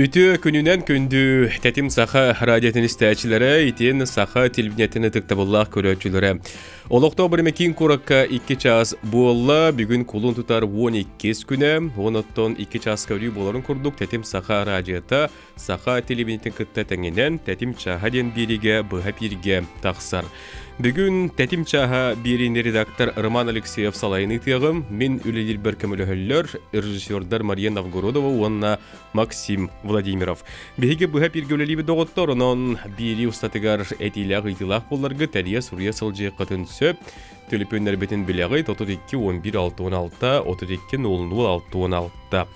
Үтүө күнүнэн күндү Тэтим Саха радиотын истээччилэрэ, итиэн Саха телевидениетин ытыктабыллаах көрөөччүлэрэ. Олохтоох бириэмэ киин куоракка 2 чаас буолла. Бүгүн кулун тутар 12 күнэ. Оттон 2 чааска өрүү буоларын курдук Тэтим Саха радиота Саха телевидениетин кытта тэҥинэн Тэтим чааһа диэн биэриигэ быһа эпииргэ тахсар. Бүгүн Тэтим чааһа биэриини редактор Роман Алексеев салайын ыытыаҕым. Мин үлэлиирбэр көмөлөһөллөр режиссердар Мария Новгородова уонна Максим Владимиров. Биһиги быһа эпииргэ үлэлиибит доҕоттор, онон биэрии устатыгар этиилээх ыйытыылаах буолларгы тэрийэ суруйа сылдьыаххытын сөп. Төлөпүөннэрбитин билэҕит 32 11 66 32 00 66.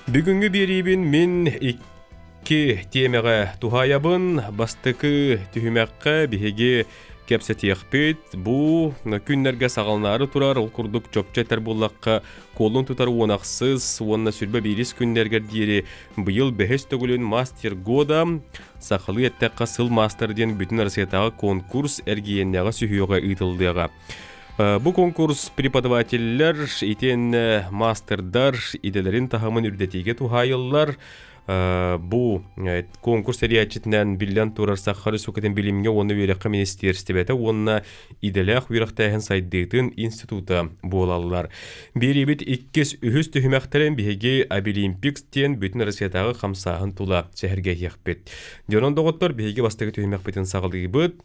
Бүгүҥҥү биэриибин мин икки тиэмэҕэ туһаайабын. Бастакы түһүмэххэ биһиги кэпсэтиэхпит. Бу күннэргэ саҕаланаары турар, ол курдук чопчу этэр буоллахха, куолун тутар уонахсыс уонна сүрбэ биирис күннэргэр диэри быйыл бэһис төгүлүн «Мастер года» сахалыы эттэххэ сыл маастара диэн бүтүн Россиятааҕы конкурс эргийиэннээҕи сүһүөҕэ ыытыллыаҕа. Бу конкурс преподавателлэр итиэннэ мастердар идэлэрин таһымын үрдэтиигэ туһаайыллар. Бу конкурс тэрийээччитинэн биллэн турар Саха Республикатын билимҥэ уонна үөрэххэ министиэристибэтэ уонна идэлээх үөрэхтээһин сайдыытын института буолаллар. Биэриибит иккис, үһүс түһүмэхтэрин биһиги Абилимпикс диэн бүтүн Россиятааҕы хамсааһын тула сэһэргэһиэхпит. Дьонон доҕоттор, биһиги бастакы түһүмэхпитин саҕалыыбыт.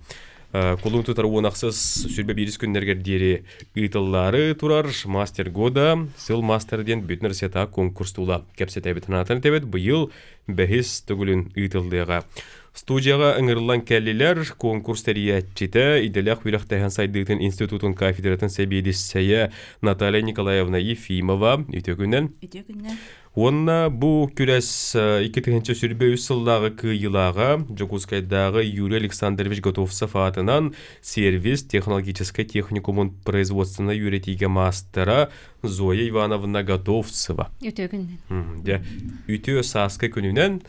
Кулун тутар уонахсыс сүрбэ биирис күннэргэр диэри ыытыллаары турар «Мастер года» сыл мастера диэн бүтүн Россиятааҕы конкурс тула кэпсэтэбит. Санаатан этэбит, быйыл бэһис төгүлүн ыытыллыаҕа. Студияҕа ыҥырыллан кэллилэр конкурс тэрийээччитэ, идэлээх үөрэхтээһин сайдыытын институтун кафедратын сэбиэдиссэйэ Наталья Николаевна Ефимова. Үтүө күнүнэн. Үтүө күнүнэн. Уонна бу күрэс 2023 сыллааҕы кыайыылааҕа Дьокуускайдааҕы Юрий Александрович Готовцев аатынан сервис технологическай техникумун производственнай үөрэтиигэ маастара Зоя Ивановна Готовцева. Үтүө күнүнэн. Дьэ, үтүө сааскы күнүнэн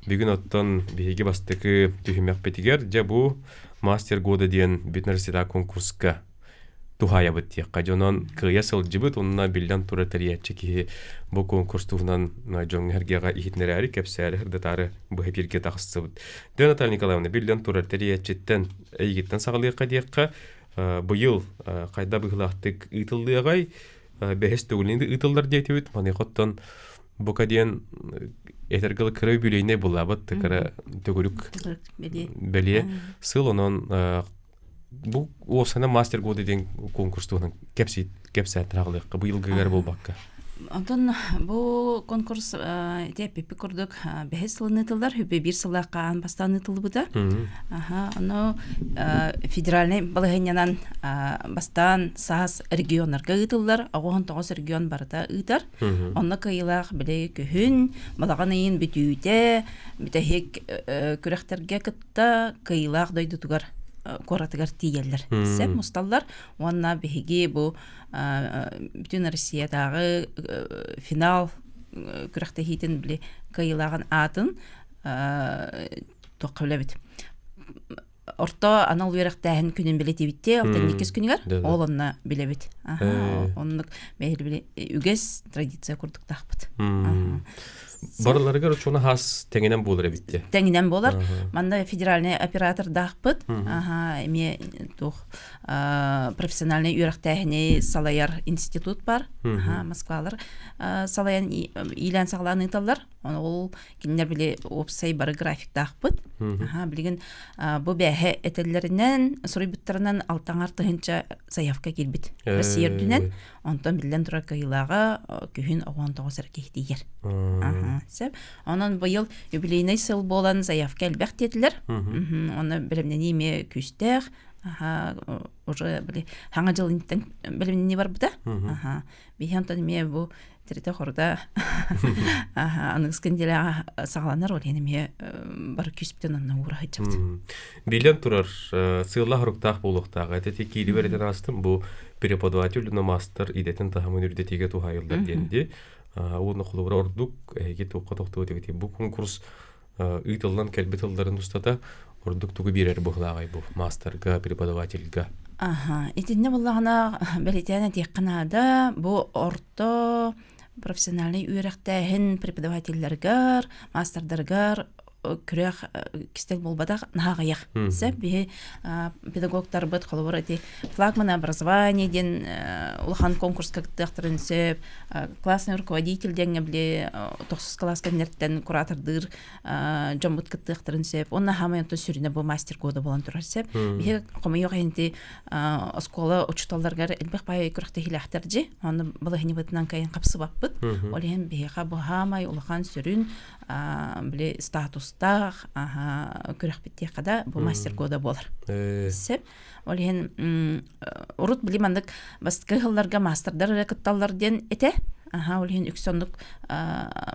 бүгүн оттон биһиги бастакы түһүмэхпитигэр дьэ бу мастер года диэн бүтүн Россия конкурска туһаайабыт диэххэ. Дьонон кыайа сылдьыбыт уонна биллэн турар тэрийээччи киһи бу конкурс туһунан дьоҥҥо-сэргэҕэ иһитиннэрээри, кэпсээри, сырдатаары быһа эпииргэ тахсыбыт. Дьэ, Наталья Николаевна, биллэн турар тэрийээччиттэн эйигиттэн саҕалыахха диэххэ, быйыл хайда быһыылаахтык ыытыллыаҕай, бэһис төгүлүн ыытыллар диэтибит. Маныаха оттон бука диэн этэргэ кыра үбүлүөйнэй булаабыт, кыра төгүрүк бэлиэ сыл, онон бу уопсайынан мастер года диэн конкурс туһунан кэпсээн аҕалыахха быйылгыгар буолбакка. Онтон бу конкурс ити эппиппит курдук бэһис сылын ыытыллар, хүбэ биир сыллаахха аан бастаан ыытыллыбыта. Аха, ону федеральнай балаһыанньанан бастаан саас регионнарга ыытыллар, оҕоһон тоҕус регион барыта ыытар. Онно кыайыылаах били күһүн, балаҕан ыйын бүтүүтэ, бүтэһик күрэхтэргэ кытта кыайыылаах дойдутугар куоратыгар тиийэллэр. Сэп мусталлар уонна биһиги бу бүтүн Россиятааҕы финал күрэхтэһиитин били кыайыылааҕын аатын туохха билэбит орто анал үөрэхтээһин күнүн билэтибитти алтынньы күнүгэр ол онно билэбит оннук били үгэс традиция курдуктаахпыт. Барыларыгар учуона хас тэҥинэн буолар эбит Тэҥинэн буолар. Манна федеральный оператордаахпыт. Аха, эмиэ туох профессиональный үөрэхтээһини салайар институт бар. Аха, Москвалар салайан иилээн саҕалаан ыыталлар. Ол кинилэр били уопсай бары графиктаахпыт. Аха, билигин бу бээһэ этэллэринэн, суруйбуттарынан алтаҥар тыһынча заявка киирбит. Россия үрдүнэн. Онтон биллэн турар кыайыылааҕа күһүн 19 эрэ киһи тиийэр. Сөп. Онон быйыл юбилейный сыл буолан заявка элбэх диэтилэр. Онно бэлэмнэнии эмиэ күүстээх. Аха, уже били хаҥа дьыл инниттэн бэлэмнэнии барбыта. Аха. Биһи онтон эмиэ бу тиритэ-хорута аныгыс нэдиэлэҕэ саҕаланар, ол иһин эмиэ бары күүспүтүн онно уура сылдьабыт. Билэн турар, сыаллаах-соруктаах буолуохтаах. Эти киирибэр этэн аастым, бу преподаватель уонна маастар идэтин таһымын үрдэтиигэ туһаайыллар диэн дии. Уонна холобура ордук эһиги туохха тохтуо этигит? Бу конкурс ыытыллан кэлбит тылларын устата ордук тугу биэрэр быһылааҕай бу маастарга, преподавательга? Аха, итиннэ буллаҕына бэлиэтээн этиэххэ наада, бу орто. Профессиональный үөрэхтээһин преподавателлэригэр, маастардарыгар күрэх кистэл буолбатах наһаа аҕыйах. Сөп биһи педагогтарбыт холобур ити флагман образование диэн улахан конкурска кыттыахтарын сөп, классный руководитель диэҥҥэ били тохсус класс кэннэртэн куратордыыр дьоммут кыттыахтарын сөп. Онно хаамай онтон сүрүнэ бу мастер года буолан турар сөп. Биһи хомойуох иһин оскуола учууталларыгар элбэх баай күрэхтэһиилээхтэр дьи. Онно балаһынньабытынан кайын хапсыбаппыт. Ол иһин биһиэхэ бу хаамай улахан сүрүн били статустаах күрэхпит диэххэ да бу мастер года буолар. Сөп. Ол иһин урут били маннык бастакы ыһылларга маастардар эрэ кытталлар диэн этэ. Аха, ол иһин үксэ оннук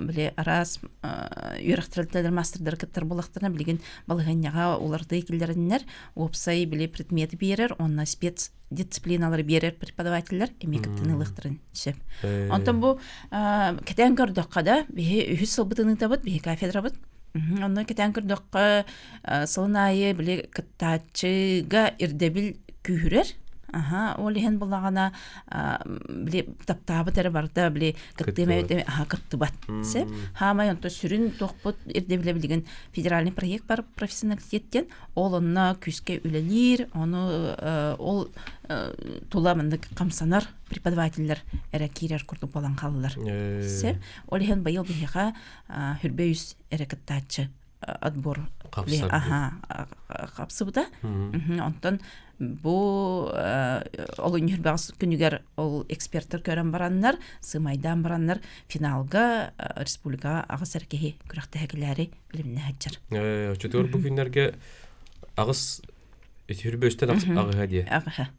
били араас үөрэх тэрилтэлэр маастардары кыттар буоллахтарына билигин балаһыанньаҕа уларытыы киллэриннэр уопсай били предмети биэрэр уонна спец дисциплиналары биэрэр преподавателлэр эмиэ кыттыны ылыахтарын сөп. Онтон бу кэтээн көрдөххө да биһи үһүс сылбытын ыытабыт, биһи кафедрабыт. Онно кэтээн көрдөххө сылын аайы били кыттааччыга ирдэбил күүһүрэр. Аха, ол иһин булаҕана били таптаабыт эрэ барыта били кыттыым эбит аха кыттыбат. Сөп. Хаамай онто сүрүн туохпут ирдэбилэ билигин федеральный проект бар профессионалитет диэн ол онно күүскэ үлэлиир, ону ол тула маннык хамсанар преподавателлэр эрэ киирэр курдук буолан хааллар. Сөп. Ол иһин быйыл биһиэхэ хүрбэ үс эрэ кыттааччы отбор хапсыбыта. Онтон бу олунньу хүрбэҕис күнүгэр ол эксперттэр көрөн бараннар, сымайдаан бараннар финалга республикаҕа аҕыс эр киһи күрэхтэһэ кэлээри билимнэ сылдьар. Оччотугар бу күннэргэ аҕыс Үтүрбөстөн аҕыһа диэ. Аҕыһа.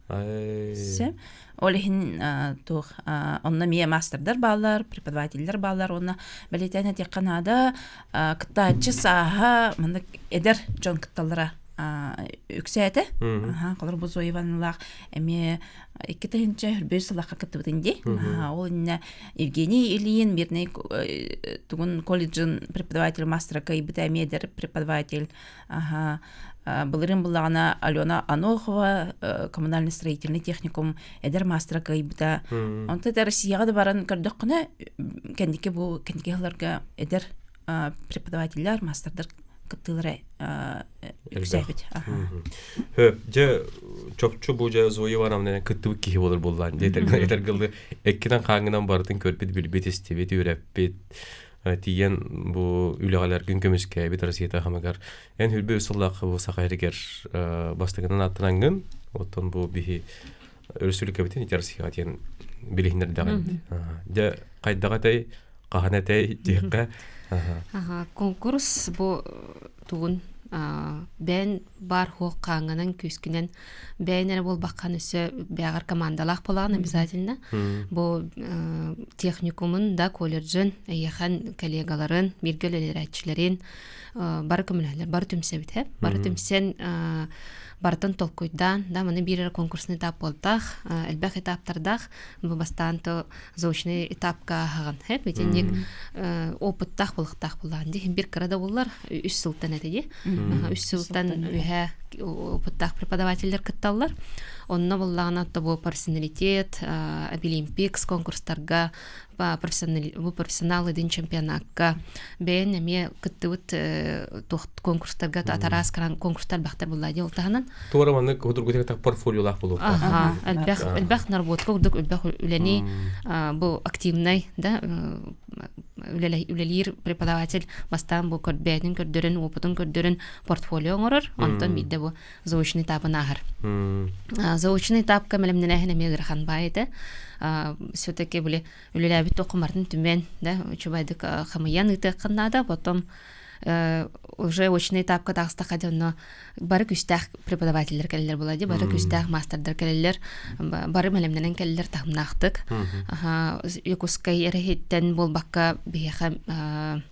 Сөп. Ол иһин туох онно эмиэ маастардар бааллар, преподавателлэр бааллар уонна бэлиэтээн этиэххэ наада кыттааччы сааһа маннык эдэр дьон кытталлара үксээтэ. Холобур бу Зоя Ивановналаах эмиэ 2001 сыллаахха кыттыбытын дии. Ол иннинэ Евгений Ильин Мирный тугун колледжын преподаватель мастера кыайбыта эмиэ эдэр преподаватель. Аха. Былырыын буллаҕына Алена Анохова коммунально-строительный техникум эдэр маастара кыайбыта. Онто да Россияҕа да баран көрдөххүнэ, кэнники бу кэнники сылларга эдэр преподавателлэр, маастардар кыттыылара үксээбит. Хөп, дьэ чопчу бу дьэ Зоя Ивановна кыттыбыт киһи болар буоллаан дии этэргылы эккинэн хааңынан барытын көрбүт, билбит, истибит, үөрэппит тиийэн бу үлэҕэлэргин көмүскээбит Россия таһымыгар эн хүрбэ үс сыллаахха бу Саха сиригэр бастакынан аттанаҥҥын оттон бу биһи өрөспүүбүлүкэбитин ити Россияҕа диэн билиһиннэрдэҕин дьэ хайдах этэй хаһан этэй диэххэ. Конкурс бу тугун бэйэн баар хуох хааңҥанан күүскүнэн бэйэн эрэ буолбаккан өссө бэҕэр командалаах буолаҕын обязательно бу техникумун да колледжын эйиэхэн коллегаларын бииргэ үлэлэрээччилэрин бары көмөлөһөллөр бары түмсэбит һэ бары түмсэн барытын толкуйдаан да маны биир эрэ конкурсный этап буолтаах элбэх этаптардаах бу бастаан то заочный этапка аһаҕын һэ итинник опыттаах булуктаах буллаан ди бир кыра да буллар үс сылтан этэ ди үс сылтан үһэ опыттаах преподавателлэр кытталлар онно буллаҕына бу профессионалитет Абилимпикс конкурстарга бу профессионал один чемпионакка бэйэн эмиэ кыттыбыт туох конкурстарга атараас конкурстар бахтар булла дии ол таһынан туора маннык худургутук портфолиолаах буолуохтаах элбэх элбэх наработка курдук элбэх үлэни бу активнай да үлэлиир преподаватель бастаан бу бэйэтин көрдөрөн опытын көрдөрөн портфолио оҥорор онтон биирдэ бу заочный этапын ааһар заочный этапка мэлэмнэнээһин эмиэ ыарахан баай этэ все-таки били үлэлээбит тоххумартын түмэн да үчүгэйдик хамыйан ыытыаххын наада потом уже очный этапка таҕыстахха дьэ онно бары күүстээх преподавателлэр кэлэллэр буолла дии бары күүстээх маастардар кэлэллэр бары мэлэмнэнэн кэлэллэр таһымнаахтык Якутскай эрэһиттэн буолбакка биһиэхэ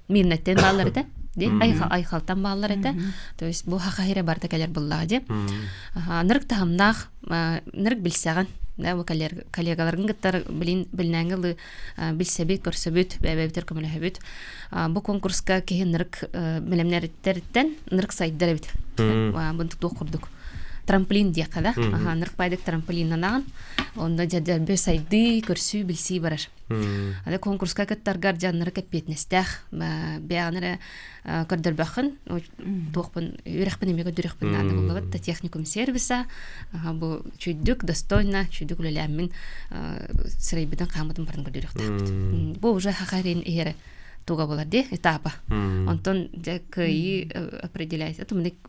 Мирнэттэн бааллар этэ ди Айхалтан бааллар этэ то есть бу хахаһире барыта кэлэр буллаҕа ди нырык таһымнаах нырык билсэҕин да бу коллегаларгын кыттар билин билинээҥҥи ылы билсэбит көрсөбүт бэйэбитигэр көмөлөһөбүт бу конкурска киһи нырык бэлэмнэриттэриттэн нырык сайдар эбит бу туох курдук. трамплин диэххэ да. Аха, нырпайдык трамплиннанаҕын. Онно дьэ сайды, көрсүү, билсии барар. Аны конкурска кыттаргар дьаннары кэппиэтинэстээх бэйэҕин эрэ көрдөрбөххүн туохпун үөрэхпин эмиэ көрдөрүөхпүн наада буллабыт да техникум сервиса бу чүйдүк достойно чүйдүк үлэлээммин сырайбытын хааммытын барын көрдөрүөхтээхпит бу уже хахарин иһэрэ туга болар ди этапа онтон дьэ кыайыы определяется тумник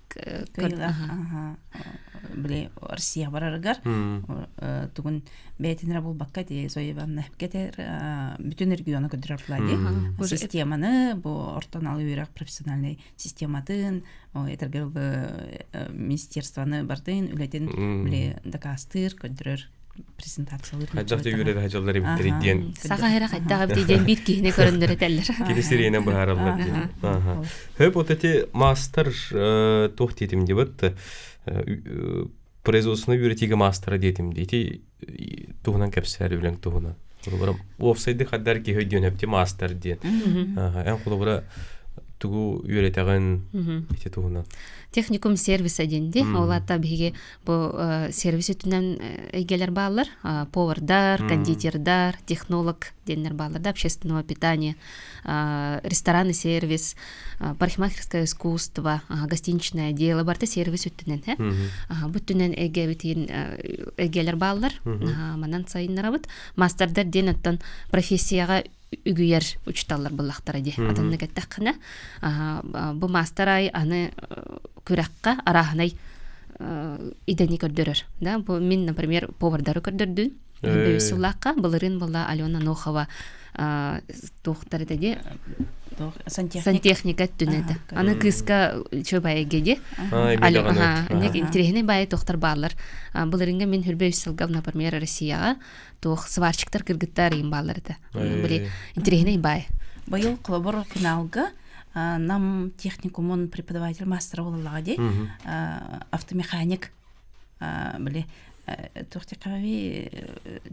били Россия барарыгар тугун бэйэтин эрэ булбакка ти Зоя Ивановна кетер бүтүн региону көдүрөр була системаны бу ортон ал үөрэх профессиональный систематын этэргэ министерствоны бардын үлэтин били дакаастыыр көдүрөр презентациялыыр Хайдах да үөрэр хадьаллар эбиттэр диэн. Саха эрэ хайдах эбит диэн биир киһини көрөннөр этэллэр. Кини сириэнэ быһаараллар диэн. Хөп вот эти мастер туох диэтим дебат производственный үөрэтиигэ маастара диэтим ити туһунан кэпсээри үлэҥ туһунан. Холобура, уопсайды хаддар киһи өйдүөн өпти маастар диэн. Эн холобура тугу үөрэтэҕин ити туһунан. Техникум сервиса диэн ди. Ол ата биһиги бу сервис өттүнэн эйгэлэр бааллар. Повардар, кондитердар, технолог диэннэр бааллар да, общественного питания, ресторанный сервис, парикмахерское искусство, гостиничное дело барыта сервис өттүнэн э бу өттүнэн эйгэбитин эйгэлэр бааллар манан сайыннарабыт мастердар диэн оттон профессияҕа үгүйэр учуталлар буллахтара дии атыннык эттэххинэ бу мастер ай аны күрэххэ арааһынай идэни көрдөрөр да бу мин например повардары көрдөрдүн Бөбүс сыллаахха былырыын буолла Алена Нохова туохтар этэ ди сантехника өттүнэ этэ. Аны кыыска чө байыга ди. Ник интересный баайы туохтар бааллар. Былырыынга мин хүрбэ үс сылга, например, Россияҕа туох сварщиктар кыргыттар им бааллар этэ. Били интересный баай. Быйыл холобур финалга нам техникумун преподаватель мастера буолаллаҕа ди автомеханик били туох диэххэ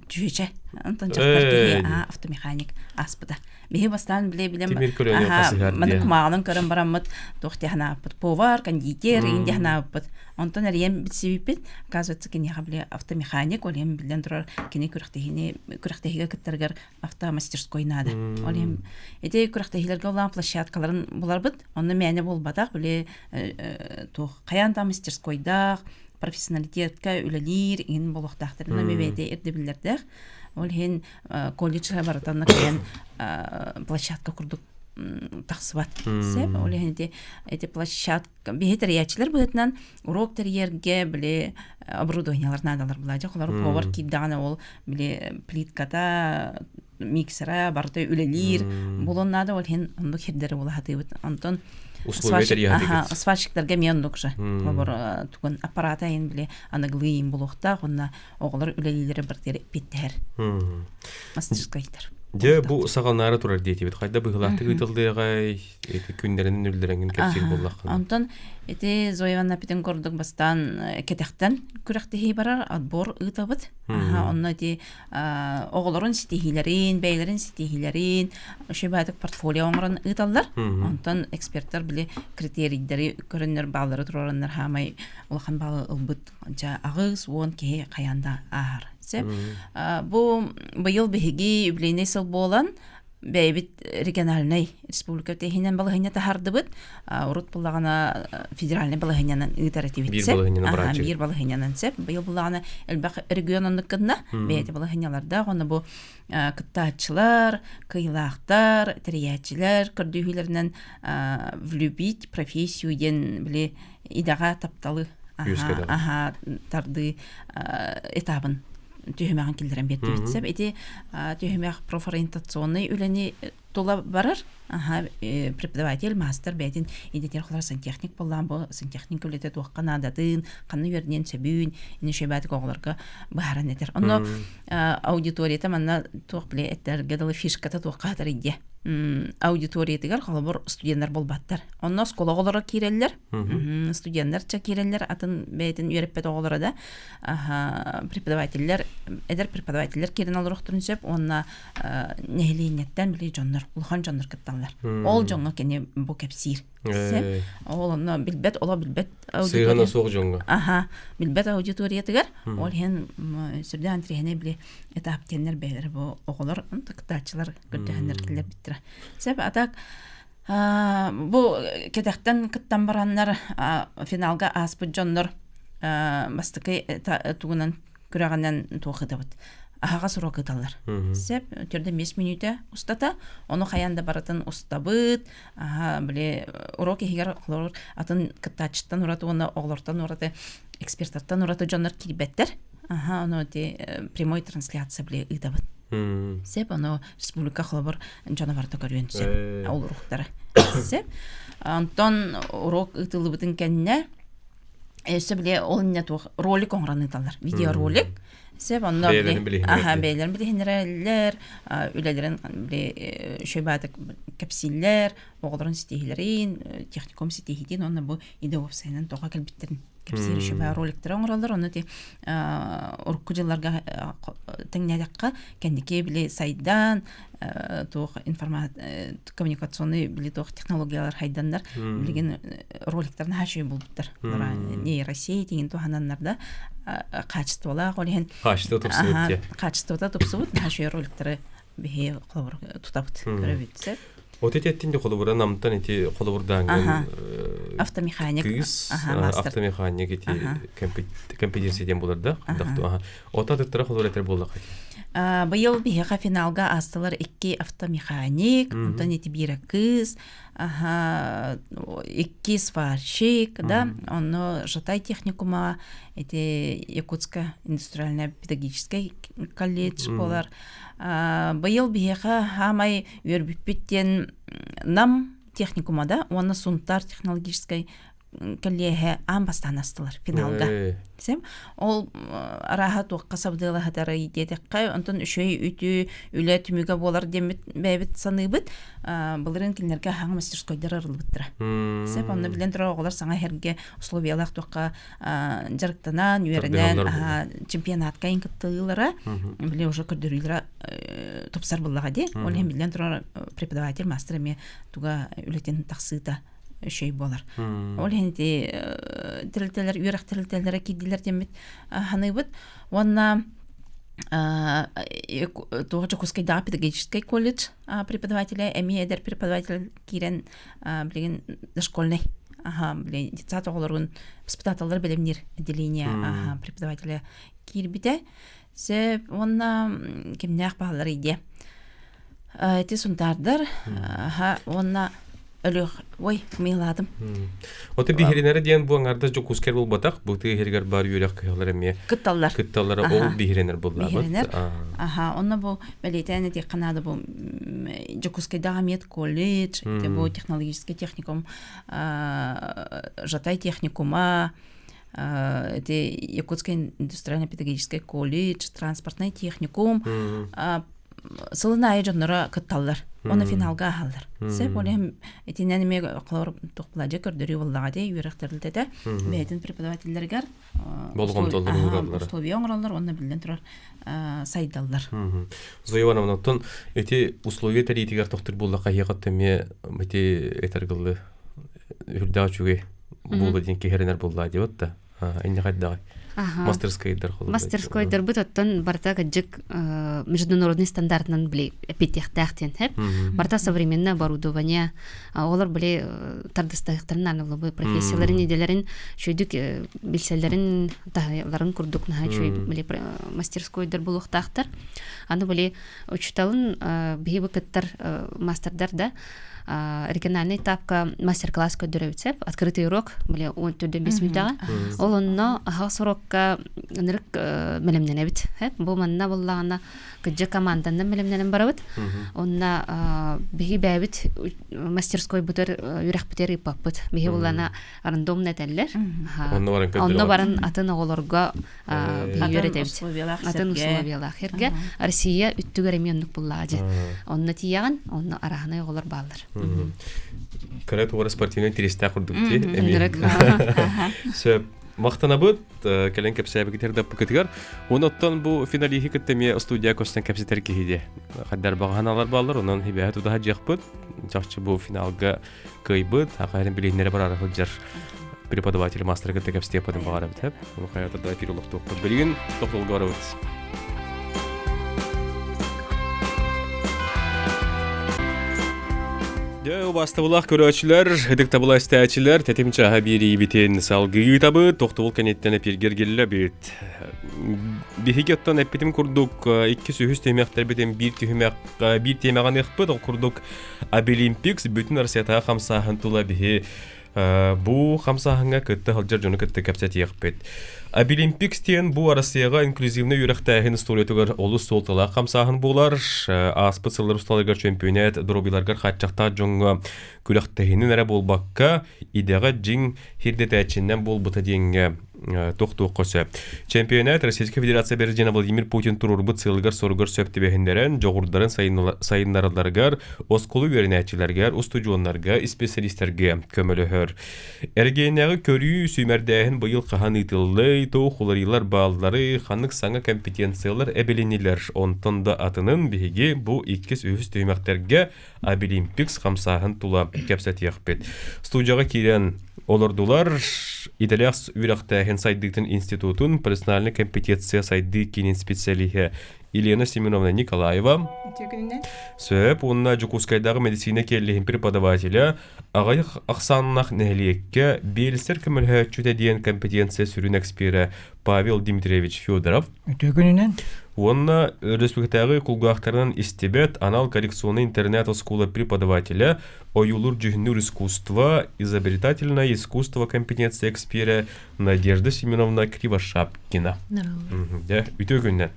чүөчэ онтон дьахтар киһи автомеханик ааспыта биһи бастаан биле билем маны кумааҕынан көрөн бараммыт туох диэ санаабыппыт повар кондитер иин диэ санаабыппыт онтон эрийэн билсибиппит оказывается киниэхэ били автомеханик ол иһин биллэн турар кини күрэхтэһиини күрэхтэһиигэ кыттарыгар автомастерской наада ол иһин ити күрэхтэһиилэргэ улахан площадкаларын буларбыт онно мээнэ буолбатах били туох хайаан да мастерскойдаах профессионалитетка үлэлиир иҥин буолуохтаахтарына бэйэтэ ирдэбиллэрдээх ол иһин колледжка барытанна кэлэн площадка курдук тахсыбат сеп ол иһин ити эти площадка биһи тэрийээччилэр быһыытынан урок тэрийэргэ били оборудованиелар наадалар булаадьа холор повар киирдэҕинэ ол били плитката миксера барыта үлэлиир булун наада ол иһин оннук хирдэри була сатыыбыт онтон сварщиктарга эмиэ оннук же холобур тугун аппарата айын били аныгылыы иин булуохтаах уонна оҕолор үлэлиилэрэ барытыгар эппиэттэһэр мастерскойдар Дьэ бу саҕаланаары турар диэтибит. Хайда быһыылаахтык ыытыллыаҕай, ити күннэринэн үллэрэҥин кэпсиир буоллаххына. Онтон ити Зоя Ивановна эппитин курдук бастаан кэтэхтэн күрэхтэһии барар, отбор ыытабыт. Онно ити оҕолорун ситиһиилэрин, бэйэлэрин ситиһиилэрин үчүгэй портфолио оҥорон ыыталлар. Онтон эксперттэр били критерийдэри көрөннөр бааллары туруораннар хаамай улахан баалы ылбыт 80 киһи хайаан да ааһар. Бу быйыл биһиги юбилейный сыл буолан бэйэбит региональнай республика иһинэн балаһыанньа таһардыбыт. Урут буллаҕына федеральнай балаһыанньанан ыытар этибит. Биир балаһыанньанан барааччы. Биир балаһыанньанан сеп. Быйыл буллаҕына элбэх регион оннук гынна. Бэйэтэ балаһыанньалардаах. Онно бу кыттааччылар, кыйылаахтар, тэрийээччилэр көрдүүһүүлэринэн влюбить профессию диэн били идэҕэ тапталы аха тардыы этабын түһүмэҕин киллэрэн биэрдибит сөп ити түһүмэх профориентационный үлэни тула барар аха преподаватель мастер бэйэтин идэтигэр холор сантехник буоллаан бу сантехник үлэтэ туохха наадатын ханна үөрниэн сөбүүн ини шөбээтик оҕолорго быһааран этэр онно аудиторията манна туох биле эттерге дылы фишката туохха хатар идиэ аудиториятыгар холобур студенттар буолбаттар онно оскуола оҕолоро киирэллэр студенттар ча киирэллэр атын бэйэтин үөрэппэт оҕолоро да преподавателлэр эдэр преподавателлэр киирэн олоруохтарын сөп уонна нэһилиэнньэттэн били дьоннор улахан дьоннор кытталлар ол дьоҥҥо кини бу кэпсиир. Ол онно билбэт, оло билбэт аудитория. Сыһыана суох дьоҥҥо. Аха, билбэт аудиториятыгар ол иһин сүрдээх интэриэһинэй били этап диэннэр бэйэлэрэ бу оҕолор кыттааччылар көрдөһөннөр киллэрбиттэрэ. Сөп, а так бу кэтэхтэн кыттан бараннар финалга ааспыт дьоннор бастакы тугунан күрэҕинэн туох ытабыт аһаҕас уруок ыталлар. Сөп, төрдө 5 мүнүүтэ устата, ону хайаан да барытын устабыт, аха, били уруок иһигэр олорор атын кыттааччыттан ураты уонна оҕолортон ураты экспертартан ураты дьоннор киирбэттэр. Аха, ону ити прямой трансляция били ыытабыт. Сөп, ону республика холобур дьоно барыта көрүөн сөп. Ол уруоктары. Сөп. Онтон уруок ыытыллыбытын кэннэ өссө били ол инньэ туох ролик оҥорон ыыталлар. Видеоролик. Сөп, онно аха бэйэлэрин билиһиннэрэллэр, үлэлэрин били үчүгэй баатык кэпсииллэр, оҕолорун ситиһиилэрин, техникум ситиһиитин уонна бу идэ уопсайынан тоҕо кэлбиттэрин кэпсиир үчүгэй роликтары оҥороллор. Ону ти урукку дьылларга тэҥнээтэххэ кэнники били сайдан туох информат коммуникационный били туох технологиялар хайданнар билигин роликтар наһаа үчүгэй булбуттар нейросеть иҥин туһананнар да качестволаах ол иһин качество тупсубут качествота тупсубут наһаа үчүгэй роликтары биһи холобур тутабыт көрөбүт сөп. Вот эти эттин холобура намтан ити холобурдаанган автомеханик кыыс автомеханик ити компетенция диэн булар да Ота тыттара холор этер буоллаха. Быйыл биһиэхэ финалга аастылар икки автомеханик, онтон ити биирэ кыыс, икки сварщик, да, онно Жатай техникума, ити Якутская индустриальная педагогический колледж буолар. Быйыл биһиэхэ хаамай үөрбүппүт диэн Нам техникума да уонна Сунтар технологическай кэллиэһэ аан бастаан астылар финалга. Сем ол арааһа туохха сабдыалаһытарый диэтэххэ, онтон үчүгэй үтү үлэ түмүгэ буолар диэммит бэйэбит саныыбыт. Былырыын кинилэргэ хаҥ мастерскойдар арыллыбыттара. Сеп онно билэн турар оҕолор саҥа иһэргэ условиялаах туохха дьарыктанан, үөрэнэн, чемпионатка ин кыттыылара, били уже көрдөрүүлэрэ тупсар буллаҕа дии. Ол иһин билэн турар преподаватель, мастер эмиэ туга үлэтин тахсыыта үчүгэй буолар. Ол иһин ити тэрилтэлэр, үөрэх тэрилтэлэрэ киирдилэр диэммит саныыбыт. Уонна туох Дьокуускайдааҕы педагогическай колледж преподавателэ, эмиэ эдэр преподаватель киирэн билигин дошкольнай аха били детсад оҕолорун воспитателлар бэлэмниир отделение преподавателэ киирбитэ. Сөп уонна кимнээх бааллар идиэ. Ити сунтаардар аха уонна өлүөх ой мыылаатым. Оты биһиринэрэ диэн бу аҥардас Дьокуускай буолбатах, бу тыа иһигэр бар үөрэх кыһалар эмиэ кытталлар. Кытталлара ол биһирэнэр буоллаабыт. Биһирэнэр. Аха, онно бу бэлиэтээн этиэххэ наада бу Дьокуускайдааҕы медколледж, это бу технологический техникум, Жатай техникума, ити Якутский индустриально-педагогический колледж, транспортный техникум сылын аайы дьонноро кытталлар. Уонна финалга аһаллар. Сөп, ол иһин итинэн эмиэ холор туохпуладьа көрдөрүү буоллаҕа дии үөрэх тэрилтэтэ бэйэтин преподавателлэригэр условия оҥороллор уонна биллэн турар сайдаллар. Зоя Ивановна, оттон ити условия тэриитигэр тохтур буоллахха эһиэхэ эмиэ ити этэргыллы үрдээх үчүгэй буола диэн киһирэнэр буоллаа диэбит да инне хайдаҕай мастерскойдар мастерскойдарбыт оттон барыта кыдьык международный стандартынан били эппиттиэхтээх диэн хэп барыта современное оборудование олор били тардыстаһыктарын аналыбы профессияларын иделерин үчүгдүк билсэллэрин таһыларын курдук наһаа үчүгэй били мастерскойдар булуохтаахтар аны били учуталын биһи бу кыттар мастердар да региональный этапка мастер-класс көрдөрөбүт сеп открытый урок били он төрдөн бес мүнтэҕэ ол онно аһаҕас урокка ынырык мэлэмнэнэбит бу манна буллаҕына кыдьа команданнан мэлэмнэнэн барабыт онно биһи бэйэбит мастерскойбутар үрэхпитэр ыыппаппыт биһи буллана рандомно этэллэр онно баран атын оҕолорго үөрэтэбит атын условиялаах эргэ Россия үттүгэр эмиэ оннук буллаҕа дьэ онно тиийэҕин онно араһынай оҕолор бааллар кыра туора спортивный интэриэстээх курдук дии эмиэ сөп. Махтанабыт кэлэн кэпсээбикитэр даппыкытыгар. Оттон бу финалиһи кытта эмиэ студия көстөн кэпсэтэр киһи дии. Хаддар баҕаһаналар бааллар, онон хибэһэ тутаһа дьиэхпит. Чахчы бу финалга кыайбыт, хахайын билиһиннэри барара сылдьар преподаватель мастер кытта кэпсэтиэхпитин баҕарабыт. Ону хайата эфир олохтуохпут. Билигин тохтолго барабыт. Дьэ, убаастабылаах көрөөччүлэр, ытыктабыла истээччилэр, тэтим чааһа биэриибитин салгыы ыытабыт, тохтобул кэнниттэн эпииргэ эргиллэбит. Биһиги оттон эппитим курдук, иккис үһүс түһүмэхтэрбитин биир түһүмэх биир тиэмэҕэ аныахпыт. Ол курдук Абилимпикс бүтүн Россиятааҕы хамсааһын тула биһи Бу хамсааһыҥҥа кытта сылдьар дьону кытта кэпсэтиэхпит. Абилимпикс диэн бу Арассыйаҕа инклюзивнай үөрэхтээһин историятыгар олус суолталаах хамсааһын буолар. Ааспыт сыллар усталарыгар чөмпүйэнээт доруобуйаларыгар хааччахтаах дьоҥҥо күрэхтэһиинин эрэ буолбакка, идэҕэ дьиҥ сирдэтээччинэн буолбута диэҥҥэ тохтуохха сөп. Чемпионат Российскай Федерация президенэ Владимир Путин туруорбут сыалыгар-соругар сөп түбэһиннэрэн, дьоҕурдарын сайыннаралларыгар, оскуола үөрэнээччилэригэр, устудьуоннарга, исписэлиистэргэ көмөлөһөр. Эрэгийиэннээҕи көрүү, сүүмэрдээһин быйыл хаһан ыытыллыай, туох уларыйыылар баалларый, ханнык саҥа компетенциялар эбилиннилэр, онтон да атынын биһиги бу иккис-үһүс түһүмэхтэргэ Абилимпикс хамсааһын тула кэпсэтиэхпит. Студияҕа киирэн олордулар идэлээх үөрэхтээһин сайдыытын институтун профессиональнай компетенция сайдыы киинин специалиһэ Елена Семеновна Николаева. Сөп уонна Дьокуускайдааҕы медицина киэллиһин преподавателя аҕыйах ахсааннаах нэһилиэккэ биэлсэр көмөлөһөөччүтэ диэн компетенция сүрүн эксперэ Павел Дмитриевич Федоров. Үтүө күнүнэн. Уонна өрөспүүбүлүкэтээҕи кулгаахтарынан истибэт анал коррекционный интернат-оскуола преподавателя, ойуулуур-дьүһүннүүр искусство, изобретательное искусство компетенция эксперэ Надежда Семеновна Кривошапкина. Дьэ, үтүө күнүнэн.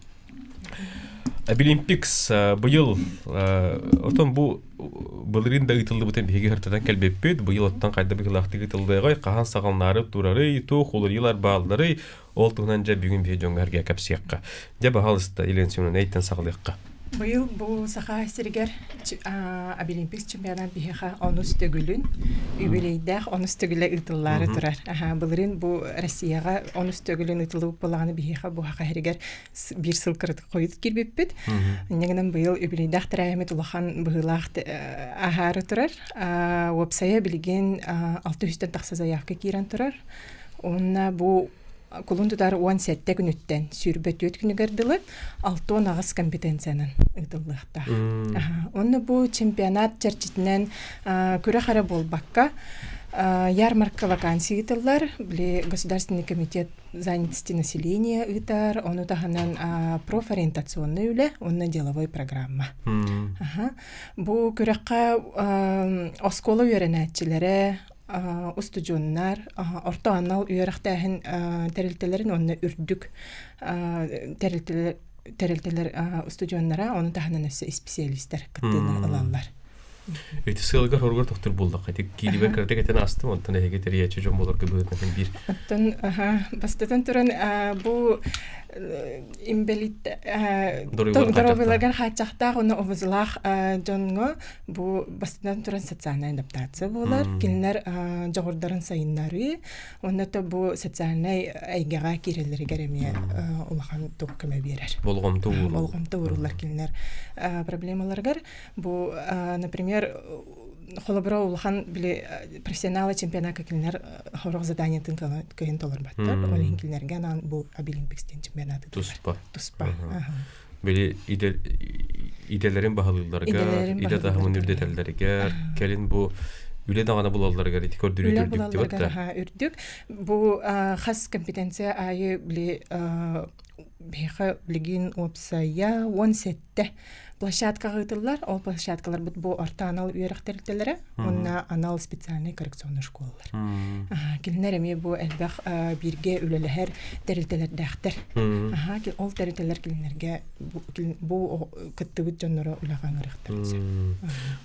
Абилимпикс быйыл отон бу былырыын да ыытыллыбытын биһиги ыртатан кэлбиппит. Быйыл оттон хайда быһыылаахтык ыытыллыаҕай, хаһан саҕаланаары турарый, туох уларыйыылар баалларый, Ол туһунан дьэ бүгүн биһи дьоҥҥо кэпсиэххэ. Дьэ, баһаалыста, Елена Семеновна, эйтэн саҕалыахха. Быйыл бу Саха сиригэр Абилимпикс чемпионат биһиэхэ онус төгүлүн, юбилейдээх онус төгүлэ ыытыллаары турар. Былырыын бу Россияҕа онус төгүлүн ыытыллыбыт буоллаҕына биһиэхэ бу Саха сиригэр биир сыл кыратык хойут киирбиппит. Инньэ гынан быйыл юбилейдээх тэрээһиммит улахан быһыылаах аһаары турар. Уопсайа билигин 600-тэн тахса заявка киирэн турар. Уонна бу кулун тутар 17 күнүттэн 24 күнүгэр дылы 68 компетенциянан ыытыллыахтаах. Онно бу чемпионат чэрчитинэн күрэх эрэ буолбакка, ярмарка вакансий ыытыллар, били Государственный комитет занятости населения ыытар, ону таһынан профориентационный үлэ уонна деловой программа. Бу күрэххэ оскуола үөрэнээччилэрэ, устудьуоннар орто анал үөрэхтээһин тэрилтэлэрин уонна үрдүк тэрилтэлэр тэрилтэлэр устудьуоннара ону таһынан өссө исписэлиистэр кыттыыны ылаллар. Ити сыалгар хоругар тохтор буоллахха ити киирибэр кыратык этэн астым онтон эһиги тэрийээччи дьон буоларга быһыытынан биир. Оттон бастатан туран бу инбэлиит доруобуйларыгар хааччахтаах уонна ОВЗлаах дьоҥҥо Бу бастатан туран социальнай адаптация буолар. Кинилэр дьоҕурдарын сайыннарыы уонна то бу социальнай эйгэҕэ киирэллэригэр эмиэ улахан туох көмө биэрэр. Болҕомто ууруллар. Болҕомто ууруллар кинилэр проблемаларыгар. Бу, например, холобура улахан били профессионалы чемпионакка кинилэр хорох заданиетын кыайан толорбаттар. Ол иһин кинилэргэ анаан бу Абилимпикс диэн чемпионаты Туспа. Туспа. Били идэлэрин баһылыылларыгар, идэ таһымын үрдэтэллэригэр, кэлин бу үлэ даҕаны булалларыгар ити көрдөрүүтэ үрдүк диэбит да. Үрдүк. Бу хас компетенция аайы били биһиэхэ билигин уопсайа 17 площадкаҕа ыытыллар. Ол площадкаларбыт бу орто анал үөрэх тэрилтэлэрэ уонна анал специальный коррекционный школалар. Кинилэр эмиэ бу элбэх бииргэ үлэлэһэр тэрилтэлэрдээхтэр. Ол тэрилтэлэр кинилэргэ бу кыттыбыт дьонноро үлэҕэ ыҥырыахтарын сөп.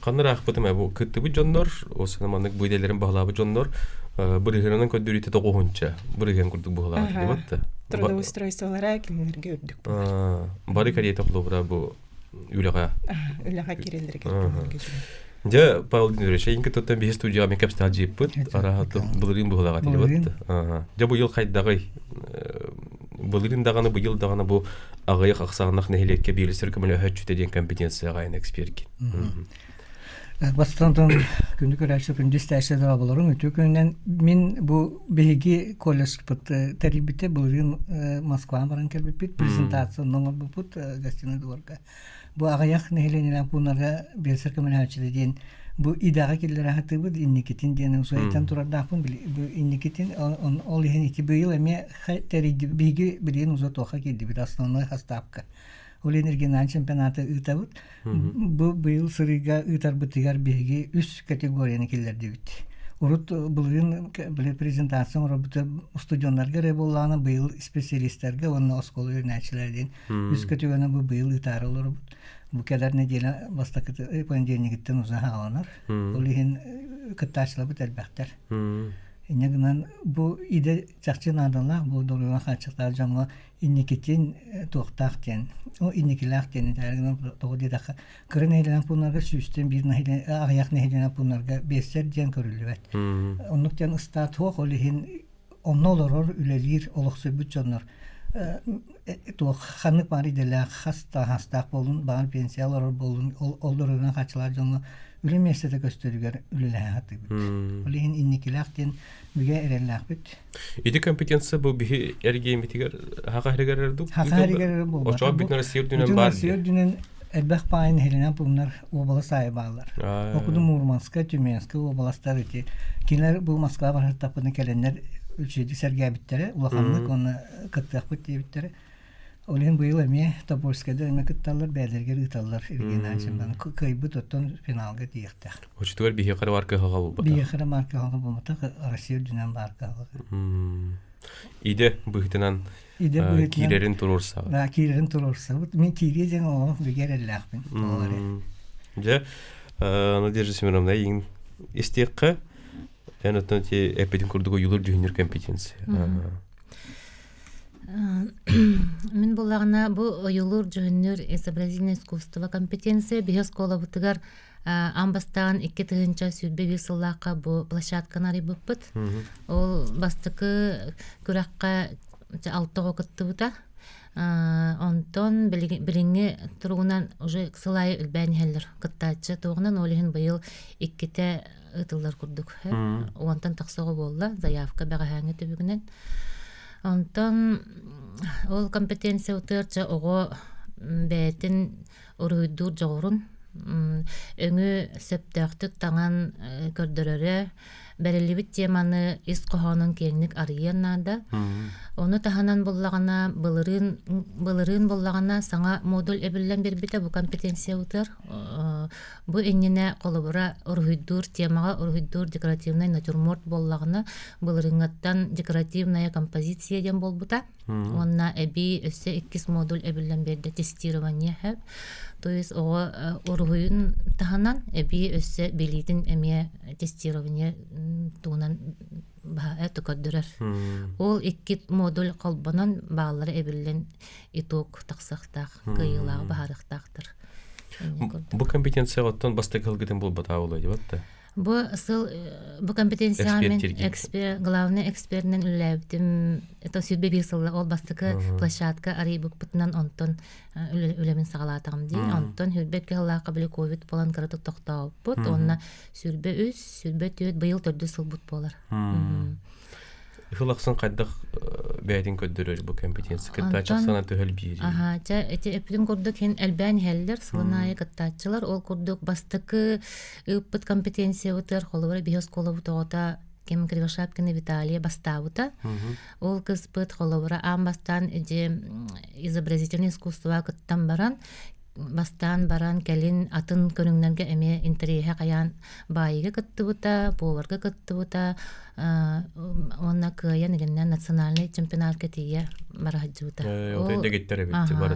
Ханна ыраахпытым бу кыттыбыт дьоннор, осына маннык бу идэлэрин баһылаабыт дьоннор бырыһыанан көрдөрүүтэ тоҕуһунча бырыһыан курдук быһылаабыт дебатта. Трудоустройстволара кинилэргэ үрдүк буолар. Бары кэриэтэ холобура бу үлэҕэ. Үлэҕэ киирэллэригэр кинилэргэ. Дьэ, Павел Дмитриевич, эйин кытта биһи студияға мен кэпсээн дьиэппит. Араһаты былырыын быһылаҕа тилибит. Дьэ, бу йыл хайдаҕый? Былырыын даҕаны, быйыл даҕаны бу аҕыйах ахсааннах нэһилиэккэ биэлсэр көмөлөһөөччүтэ диэн компетенцияҕа эн эксперкин. Бастатан күндү көрөөччү, күндү истээччи дорооболорун үтүө күнүнэн мин бу биһиги колледжпыт тэрийбитэ былырыын Москваҕа баран кэлбиппит презентация оҥорбуппут гостиный дворга. Бу аҕыйах нэһилиэнньэлээх пууннарга биэлсэр көмөлөһөөччүтэ диэн бу идэҕэ киллэрэ сатыыбыт инникитин диэн усуйайтан турардаахпын бу инникитин ол иһин ити быйыл эмиэ тэрийдибит биһиги билигин уже туохха киирдибит основной хастаапка ол иһин региональный чемпионаты ыытабыт Бу быйыл сырыыга ыытарбытыгар биһиги үс категорияны киллэрдибит. Урут былырыын били презентация оҥорбута устудьуоннарга эрэ буоллаҕына быйыл специалистарга уонна оскуола үөрэнээччилэрэ диэн үс категорияны бу быйыл ыытаары олоробут. Бу кэлэр нэдиэлэ бастакы понедельнигиттэн уже саҕаланар. Ол иһин кыттааччыларбыт элбэхтэр. Инньэ гынан бу идэ чахчы наадалаах бу доруобуйа хааччахтаах дьоҥҥо инникитин туохтаах диэн, ол инникилээх диэн этээри гынан тоҕо диэтэххэ, кыра нэһилиэнньэ пууннарга сүүстэн биир нэһилиэнньэ аҕыйах нэһилиэнньэ пууннарга биэссэр диэн көрүллүбэт. Оннук диэн ыстаат суох, ол иһин онно олорор, үлэлиир, олохсуйбут дьоннор туох ханнык баар идэлээх, хас таһаастаах буоллун, баҕар пенсия олорор буоллун, ол олорорунан хааччылаах дьоҥҥо үлэ миэстэтэ көстөрүгэр үлэлэһэ сатыыбыт. Ол иһин инникилээх диэн бигэ эрэллээхпит. Ити компетенция бу биһи эргиэмитигэр хаха эригэр эрдук. Хаха эригэр буолбата. Очоо бүтүн Россия үрдүнэн бар. Россия үрдүнэн элбэх баайын нэһилиэнэн пууннар уобалас аайы бааллар. Окуду Мурманскай, Тюменскай уобаластар ити кинилэр бу Москва барыттаппыны кэлэннэр үчүгэйдик сэргээбиттэрэ, улаханнык уонна кыттыахпыт диэбиттэрэ. Ол иһин быйыл эмиэ Тобольскайдар эмиэ кытталлар, бэйэлэригэр ыыталлар региональный чемпионат. Кыайбыт оттон финалга тиийиэхтээх. Очутугар биһиэхэ эрэ баар кыһалҕа буолбатах. Биһиэхэ эрэ баар кыһалҕа буолбатах, Россия үрдүнэн баар кыһалҕа. Идэ быһыытынан Идэ быһыытынан киирэрин туруорсаҕыт. Да, киирэрин туруорсабыт. Мин киириэ диэн олох бигэ эрэллээхпин. Ол эрэ. Дьэ, Надежда Семеновна, эйигин истиэххэ, эн оттон ити эппитин курдук ойуулур дьүһүннүүр компетенция. Мин буллаҕына бу ойуулуур дьүһүннүүр изобразительное искусство компетенция биһи оскуолабытыгар аан бастаан 2021 сыллаахха бу площадканы арыйбыппыт. Ол бастакы күрэххэ алта оҕо кыттыбыта. Онтон билиҥҥи туругунан уже сыл аайы элбээн иһэллэр кыттааччы туоҕунан ол иһин быйыл иккитэ ыытыллар курдук. Уонтан тахса оҕо буолла заявка бэҕэһээҥҥи түбүгүнэн. Онтон ол компетенция утуйарча оҕо бэйэтин уруһуйдуур дьоҕурун өҥү сөптөөхтүк таҥан көрдөрөрө, бэриллибит теманы ис хоһоонун киэҥник арыйыан наада. Ону таһынан буллаҕына, былырыын былырыын буллаҕына саҥа модуль эбиллэн биэрбитэ бу компетенция утуйар. Бу иннинэ холобура уруһуйдуур темаҕа уруһуйдуур декоративнай натюрморт буоллаҕына, былырыыҥҥыттан декоративная композиция диэн буолбута. Уонна эбии өссө иккис модуль эбиллэн биэрдэ тестирование хэп. То есть оҕо уруһуйун таһынан эбии өссө билиитин эмиэ тестирование туһунан баһа көрдөрөр. Ол икки модуль холбонон бааллара эбиллэн итог тахсыахтаах, кыайыылааҕы баһарыахтаахтар. Бу компетенцияҕа оттон бастакы ылгытын булбатаа буолуо дии батта. Бу сыл бу компетенцияҕа мен эксперт, главный эксперинэн үлэлээбитим. Это сүрбэ биир сылла ол бастакы площадка арыйбыппытынан онтон үлэбин саҕалаатаҕым дии. Онтон сүрбэ икки сыллаахха били ковид буолан кыратык тохтообуппут. Уонна сүрбэ үс, сүрбэ түөрт быйыл төрдүс сылбыт буолар. Сыл ахсын хайдах бэйэтин көрдөрөр бу компетенция кыттааччы ахсаана төһөл биэрии Аха, чэ, ити эппитин курдук иһин элбээн иһэллэр, сылын аайы кыттааччылар. Ол курдук бастакы ыыппыт компетенциябытыгар холобура биһи оскуолабыт оҕото ким Кривошапкина Виталия бастаабыта. Ол кыспыт холобура аан бастаан дьэ изобразительное искусство кыттан баран бастаан баран кэлин атын көрүҥнэргэ эмиэ интэриэһэ хайаан баайыга кыттыбыта, поварга кыттыбыта уонна кыайан игиннэн национальнай чемпионатка тиийэ бара сылдьыбыта.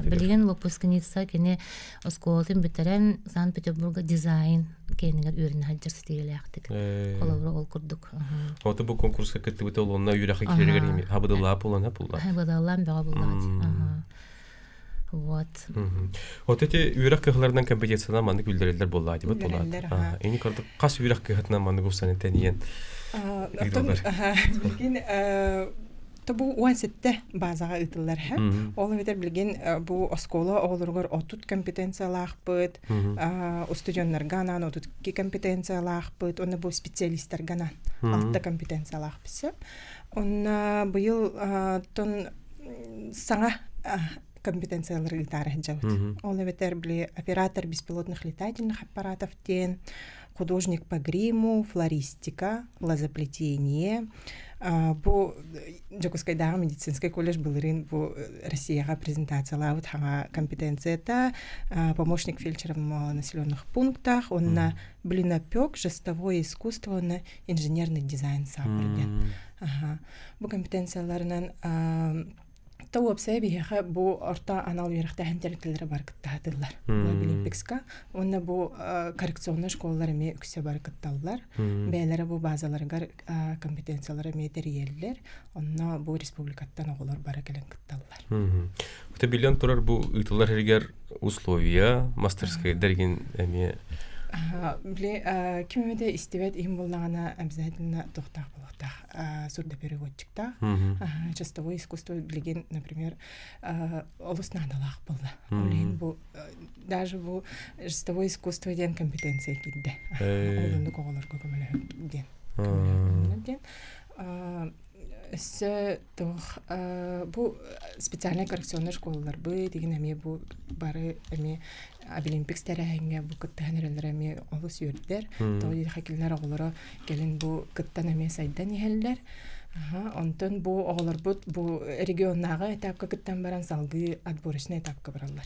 Билигин выпускница кини оскуолатын бүтэрэн Санкт-Петербурга дизайн киинигэр үөрэнэ сылдьар ситиһиилээхтик. Холобура ол курдук. Ото бу конкурска кыттыбыта ол онно үөрэххэ киирэригэр хабыдыллаап буолан хапулла. Хабыдыллаан бөҕө буллаҕа. Вот. Вот эти үөрэх кыһаларынан компетенциянан маннык үллэрэллэр буоллаа дибит буолаат. Ини курдук хас үөрэх кыһатынан маннык устан тэнийэн ыытыллар. Билигин бу 17 базаҕа ыытыллар һэ. Ол эбэтэр билигин бу оскуола оҕолоругар 30 компетенциялаахпыт, устудьуоннарга анаан 32 компетенциялаахпыт, уонна бу специалистарга анаан 6 компетенциялаахпыт сөп. Онно быйыл тон саҥа компетенциялары ыытаары сылдьабыт. Ол эбэтэр били оператор беспилотных летательных аппаратов диэн, художник по гриму, флористика, лозоплетение. Бу Дьокуускайдааҕы медицинскэй колледж былырыын бу Россияҕа презентациялаабыт хаҥа компетенцията, помощник фельдшера в малонаселенных пунктах, уонна блинопек, жестовое искусство уонна инженерный дизайн саапыр диэн. Бу компетенцияларынан То уопсайа биһиэхэ бу орто анал үөрэхтээһин тэрилтэлэрэ бары кыттаһатыллар. Бу Олимпикска уонна бу коррекционнай школалар эмиэ үксэ бары кытталлар. Бэйэлэрэ бу базаларыгар компетенциялары эмиэ тэрийэллэр. Онно бу республикаттан оҕолор бары кэлэн кытталлар. Это биллэн турар бу ыытыллар иһигэр условия, мастерскайдар игин эмиэ Били ким эмэтэ истибэт иһин буллаҕына обязательно туохтаах буолуохтаах сурдопереводчиктаах. Чистовое искусство билигин, например, олус наадалаах буолла. Ол иһин бу даже бу жестовое искусство диэн компетенция киирдэ. Ол оннук оҕолорго көмөлөһөр диэн. Диэн. Өссө туох бу специальнай коррекционнай школаларбыт игин эмиэ бу бары эмиэ Абилимпикс тэрээһиҥҥэ бу кыттыһан эрэллэрэ эмиэ олус үөрдэр. Тоҕо диэтэххэ кинилэр оҕолоро кэлин бу кыттан эмиэ сайдан иһэллэр. Онтон бу оҕолорбут бу регионнааҕы этапка кыттан баран салгыы отборочнай этапка бараллар.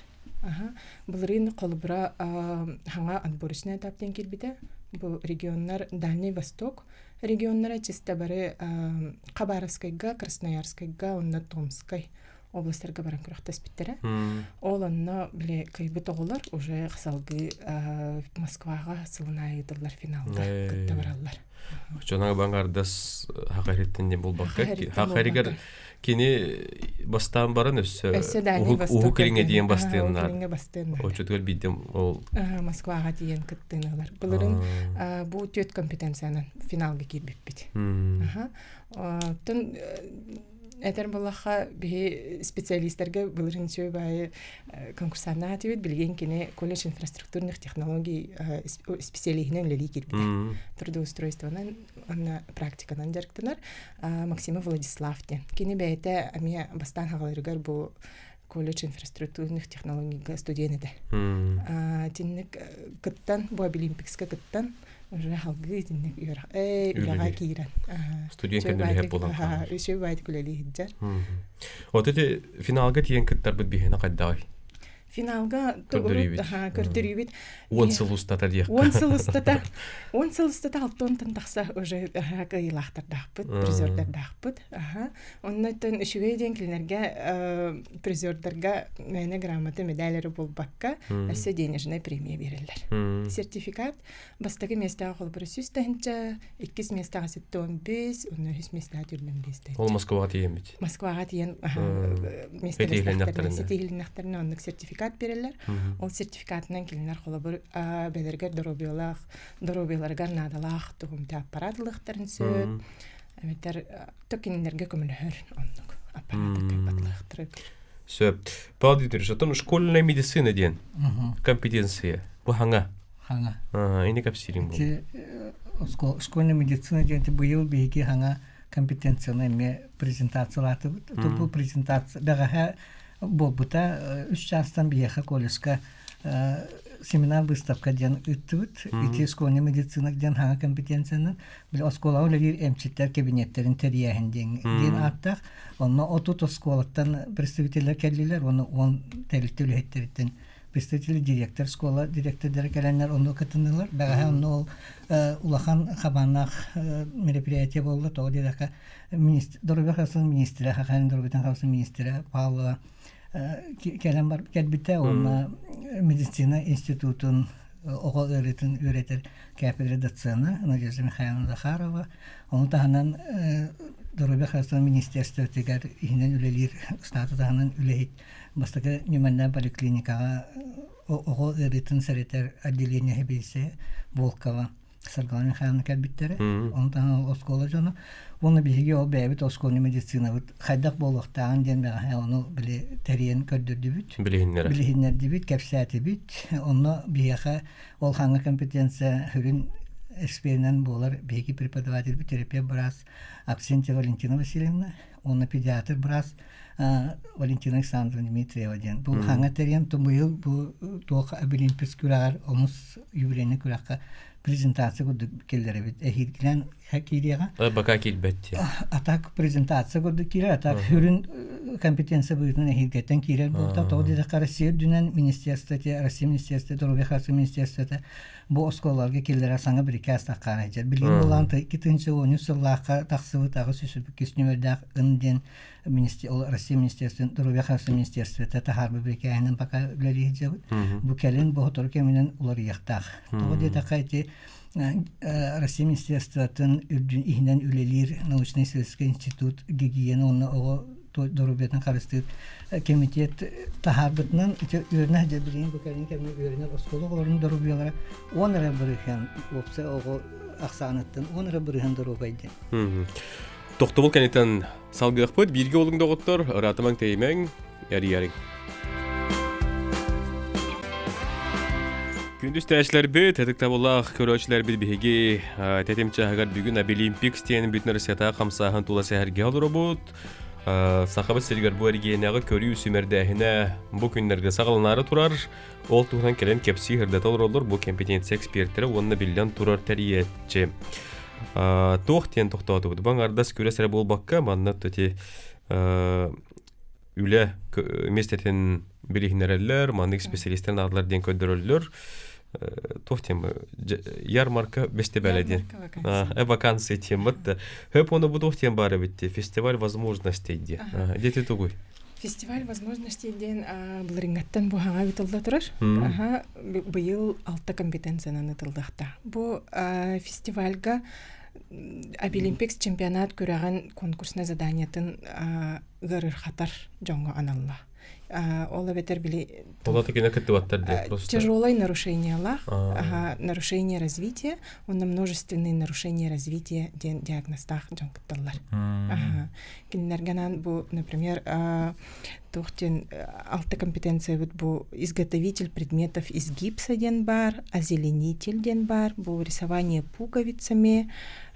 Былырыын холобура хаҥа отборочнай этап диэн киирбитэ. Бу регионнар Дальний Восток регионнара чисто бары Хабаровскайга, Красноярскайга уонна Томскай областарга баран күрэхтэспиттэрэ. Ол онно били кыайбыт оҕолор уже салгыы Москваҕа сылын аайы ыытыллар финалга кытта бараллар. Чонага баңардас хақариттен не болбакка хақаригер кини бастаан баран өссө уһук илиҥе диэн бастыаннар. Очутугар бидем ол Москваҕа тиийэн кыттыыналар. Былырын бу түөрт компетенциянан финалга киирбиппит. Оттон этэр буоллахха биһи специалистарга былырын үчүгэй баайы конкурсаннаах этибит билигин кини колледж инфраструктурных технологий специалиһинэн үлэлии киирбитэ трудоустройствонан уонна практиканан дьарыктанар Максимов Владислав диэн кини бэйэтэ эмиэ бастаан хаҕаларыгар бу колледж инфраструктурных технологийга студент этэ итинник кыттан бу Абилимпикска кыттан уже халгыы итинник үөрэх үлэҕэ киирэн студент кэннэ буолан үчүгэй баайдык үлэлии сылдьар вот эти финалга тиийэн кыттарбыт биһиэнэ хайдаҕый Финалга көрдөрүүбүт. 10 сыл устата диэххэ. 10 сыл устата 10 сыл устата 60 тахса уже кыайыылаахтардаахпыт, призердардаахпыт. Оннуттан үчүгэй диэн кинилэргэ призердарга мээнэ грамота медаль эрэ буолбакка, өссө денежная премия биэрэллэр. Сертификат Бастакы миэстэҕэ холобура 100 тыһыынча, иккис миэстэҕэ 75, онно үһүс миэстэҕэ 45 тыһыынча. Ол Москваҕа тиийэммит. Москваҕа тиийэн миэстэлэстэхтэринэ, ситиһилиннэхтэринэ оннук сертификат биэрэллэр. Ол сертификатынан кинилэр холобур бэлэргэр доруобуйалаах, доруобуйаларыгар наадалаах тугумта аппарат ылыахтарын сөп. Эбэтэр то кинилэргэ көмөлөһөр оннук аппараты кыайбатлаахтара. Сөп. Павел Дмитриевич, оттон школьная медицина диэн компетенция бу хаҥа Хаҥа. Ини кэпсиириҥ буолла. Ити школьная медицина диэн быйыл биһиги хаҥа компетенцияны эмиэ презентациялаатыбыт. Бу презентация бэҕэһээ буолбута үс чаастан биһиэхэ колледжка семинар выставка диэн ыыттыбыт. Ити школьная медицина диэн хаҥа компетенцияны били оскуолаҕа үлэлиир эмчиттэр кабинеттэрин тэрийээһин диэн диэн ааттаах. Онно 30 оскуолаттан представителлэр кэллилэр уонна 10 тэрилтэ үлэһиттэриттэн представители директор школа директордара кэлэннэр онно кытыннылар. Бэҕэһээ онно ол улахан хабааннаах мероприятие буолла. Тоҕо диэтэххэ министр доруобуйа харыстабылын министрэ Хахайын доруобуйатын харыстабылын министрэ Павлова кэлэн бар кэлбитэ уонна медицина институтун оҕо ыарыытын үөрэтэр кафедра доцена Надежда Михайловна Захарова ону таһынан доруобуйа харыстабылын министерствотыгар иһинэн үлэлиир штаты таһынан үлэһит. Бастакы нүмернээх поликлиникаҕа оҕо ыарыытын сэрэтэр отделение сэбиэдиссэйэ Волкова Саргылана Михайловна кэлбиттэрэ. Ону таһынан оскуола дьоно. Уонна биһиги ол бэйэбит оскуоланы медицинабыт хайдах буолуохтааҕын диэн бэҕэһээ ону били тэрийэн көрдөрдүбүт. Билиһиннэрэ. Билиһиннэрдибит, кэпсээтибит. Онно биһиэхэ ол хаҥа компетенция сүрүн эксперинэн буолар биһиги преподавательбит терапевт быраас Аксентьева Валентина Васильевна уонна педиатр быраас Валентина Александровна Дмитриева диэн. Бу хаҥа тэрийэн быйыл бу туох Олимпийс күрэҕэр омус юбилейный күрэххэ презентация курдук киллэрэбит. Эһиилгинэн киириэҕэ. Бака киирбэт. А так презентация курдук киирэр, а так сүрүн компетенция быһыытынан эһиилгэттэн киирэр буолта. Тоҕо диэтэххэ Россия үрдүнэн министерствоте, Россия министерствоте, здоровья харыстабыл министерствоте бу оскуолаларга киллэрэр саҥа бирикээс таххаан сылдьар. Билигин булаан 2013 сыллаахха тахсыбыт 802 нүмердээх ын диэн Россия министерствотын здоровья харыстабыл министерствота таһаарбыт бирикээһинэн пока үлэлии сылдьабыт. Бу кэлин бу сотору кэминэн уларыйыахтаах. Тоҕо диэтэххэ ити Россия министерствотын үрдүн иһинэн үлэлиир научно-исследовательский институт гигиена уонна оҕо доруобуйатын харыстыыр комитет таһаарбытынан ити үөрэнэ сылдьар билигин бу кэлин кэмҥэ үөрэнэр оскуола оҕолорун доруобуйалара 10 эрэ бырыһыан уопсай оҕо ахсааныттан 10 эрэ бырыһыан доруобай диэн. Тохтобул кэнниттэн салгыахпыт. Бииргэ олуҥ доҕоттор, ыраатымаҥ тэйимэҥ, эрийэриҥ. Күндү истээччилэрбит, ытыктабыллаах көрөөччүлэрбит биһиги тэтим чааһыгар бүгүн Абилимпикс диэн бүтүн Россиятааҕы хамсааһын тула сэһэргэһэ олоробут. Сахабыт сиригэр бу эргиэнэҕи көрүү сүүмэрдээһинэ бу күннэргэ саҕаланаары турар. Ол туһунан кэлэн кэпсии сырдата олороллор бу компетенция экспертэрэ уонна биллэн турар тэрийээччи. Туох диэн тохтоотубут? Бу аҥардас күрэс эрэ буолбакка, манна ити үлэ миэстэтин билиһиннэрэллэр, маннык специалистэр наадалар диэн көрдөрөллөр. Туох диэн ярмарка бэстибээлэ диэн. Вакансия диэн бат. Хөп ону бу туох диэн баар эбит фестиваль возможностей диэн. Дети тугуй? Фестиваль возможностей диэн былырыҥҥаттан бу хаҥа ыытылла турар. Аха, быйыл алта компетенциянан ыытыллыахта. Бу фестивальга Абилимпикс чемпионат күрэҕин конкурсная заданиетын ыарырхатар дьоҥҥо аналла. Ол эбэтэр били тяжелое нарушениелаах, нарушение развития, уонна множественные нарушения развития диэн диагнозтаах дьон кытталлар. Кинилэргэ анаан бу, например, туох диэн алта компетенциябыт бу изготовитель предметов из гипса диэн баар, озеленитель диэн баар, бу рисование пуговицами,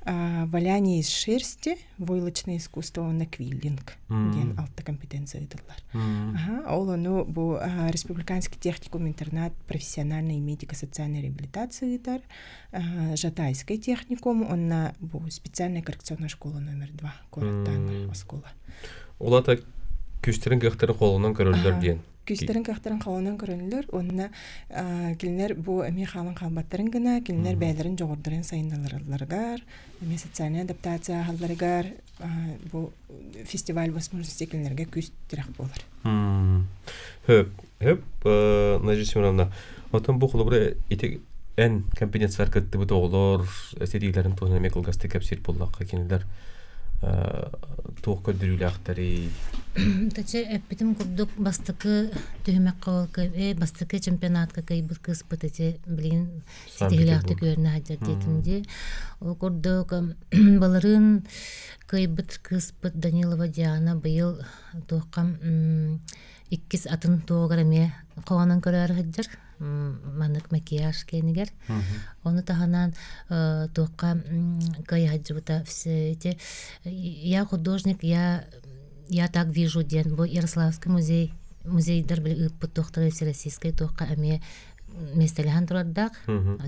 валяние из шерсти, войлочное искусство уонна квиллинг диэн алта компетенция ыытыллар. Ол ону бу республиканский техникум интернат профессиональной медико-социальной реабилитации ыытар, Жатайский техникум уонна бу специальная коррекционная школа номер 2 куораттааҥы оскуола. Ол ата күүстэрин кыахтарын холонон көрөллөр диэн. Күүстэрин кыахтарын холонон көрөллөр уонна кинилэр бу эмиэ хаалан хаалбаттарын гына кинилэр бэйэлэрин дьоҕурдарын сайыннаралларыгар эмиэ социальная адаптация аһалларыгар бу фестиваль возможности кинилэргэ күүс тирэх буолар. Хөп, хөп, Надежда Семеновна, отон бу холобура ити эн компетенциялар кыттыбыт оҕолор сэтиилэрин туһунан эмиэ кылгастык кэпсиир буоллахха кинилэр туох көрдөрүүлээхтэрий? Тача эппитим курдук бастакы түһүмэххэ ол бастакы чемпионатка кыайбыт кыыспыт ити билигин ситиһиилээхтик үөрэнэ сылдьар диэтим дии. Ол курдук былырыын кыайбыт кыыспыт Данилова Диана быйыл туохха иккис атын туоҕар эмиэ хоонон көрөөрү сылдьар маннык макияж киэнигэр. Ону таһынан туохха кыайа сылдьыбыта эти я художник, я так вижу диэн бу Ярославский музей музейдар били ыыппыт туохтара всероссийскай туохха эмиэ миэстэлэһэн турардаах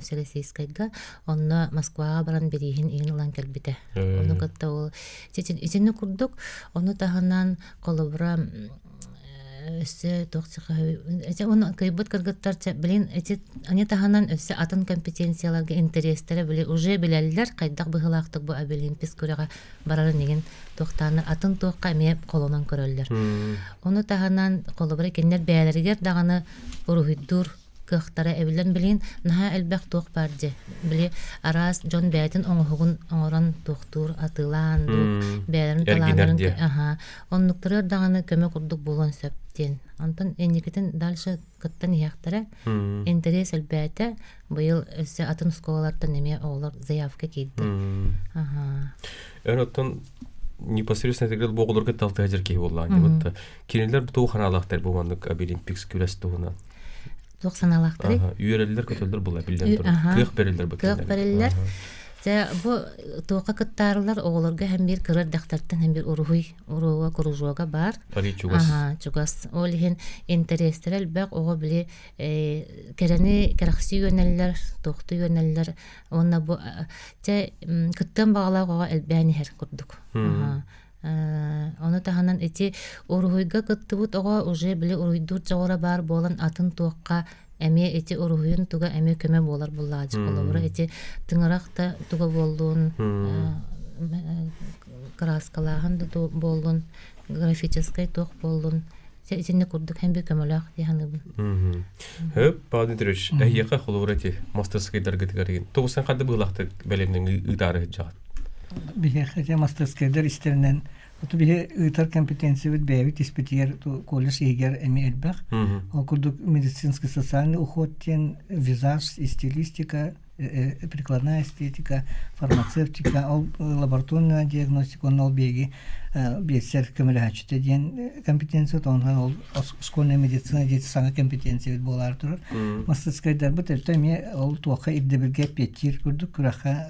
Всероссийскайга онно Москваҕа баран бирииһин иһин ылан кэлбитэ. Ону кытта ол итинник курдук ону таһынан холобура өссө туох оны кыйбыт кыргыттар блин эти они таһынан өссө атын компетенцияларга интэриэстэрэ били уже билэллэр хайдах быһыылаахтык бу Абилимпис күрэҕэ барарын игин туохтааны атын туохха эмиэ холонон көрөллөр. Ону таһынан холобура кинилэр бэйэлэригэр даҕаны уруһуйдуур. кыахтара эбиллэн билигин наһаа элбэх туох баар дьэ. Били араас дьон бэйэтин оҥоһугун оҥорон туохтуур атыылаан дуу, бэйэлэрин Эргинэр талааннарын диэ. аһаа оннуктары даҕаны көмө курдук буолуон сөп диэн. Онтон инникитин дальше кыттан иһиэхтэрэ. Интэриэс элбээтэ. Быйыл өссө атын оскуолалартан эмиэ оҕолор заявка киирдэ. Аһаа. Эн оттон непосредственно тегрел бу оҕолорго талтыһа киһи буоллаҕын вот кинилэр туох хараалаахтар бу маннык Абилимпикс күрэс туһунан Туох санаалаахтарый? Үөрэллэр, көтөллөр була биллэн турар. Кыах бэриллэр бу Кыах бэриллэр. Дьэ, бу туохха кыттаарылар оҕолорго һэм биир кыра эрдэхтэртэн һэм биир уруһуй уруһуга кружога баар. Арый чугас. Аһаа, чугас. Ол иһин интэриэстэрэ элбэх оҕо били кэрэни кэрэхсии үөнэллэр, туохтуу үөнэллэр уонна бу дьэ кыттыан баҕалаах оҕо элбээн иһэр курдук. Аһаа. Ону таһынан ити уруһуйга кыттыбыт оҕо уже били уруһуйдуур дьоҕура баар буолан атын туохха эмиэ ити уруһуйун туга эмиэ көмө буолар буллааччы холобура ити тыҥырах да туга буоллун кырааскалааһын да буоллун графическай туох буоллун итинник курдук һэн бир көмөлөөх дии саныыбын. Хөп, Павел Дмитриевич, эһиэхэ холобура ити мастарскайдаргытыгар тоҕусан хадды быылахтык бэлэмнэн ыытаары сылдьаҕыт? Биһиэхэ ити мастарскайдар истэринэн оту биһи ыытар компетенциябыт бэйэбит испитигэр колледж иһигэр эмиэ элбэх. Ол курдук медицинский социальный уход диэн визаж и стилистика прикладная эстетика, фармацевтика, ол лабораторная диагностика, онно ол биһиги биэссэр көмөлөһөөччүтэ диэн компетенция, онон ол школьная медицина диэти саҥа компетенция буолаары турар. Мастырскайдарбыт өттө эмиэ ол туохха ирдэбилгэ эппиэттиир курдук күрэххэ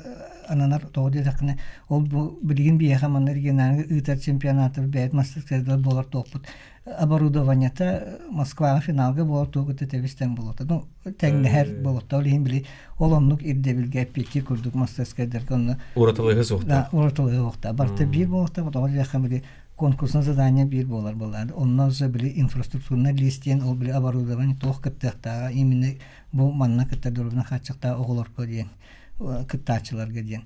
ананар тоҕо диэтэххинэ ол бу билигин биһиэхэ манна региональный ыытар чемпионаты бэйэт мастырскайдар буолар туохпут оборудованиета Москваҕа финалга буолар тугу кытта тэбис-тэҥ буолуота. Ну, тэҥнэһэр буолуота. Ол иһин били ол оннук ирдэбилгэ эппиэттиир курдук мастерскайдарга онно Уратылыһы суохта. Уратылыһы суохта. Барыта биир буолуохта, тоҕо диэххэ били конкурсный задание биир буолар буоллаҕа. Онно уже били инфраструктурный лист диэн ол били оборудование туох кыттыахтааҕа именно бу манна кытта доруобуйаны хааччахтаах оҕолорго диэн кыттааччыларга диэн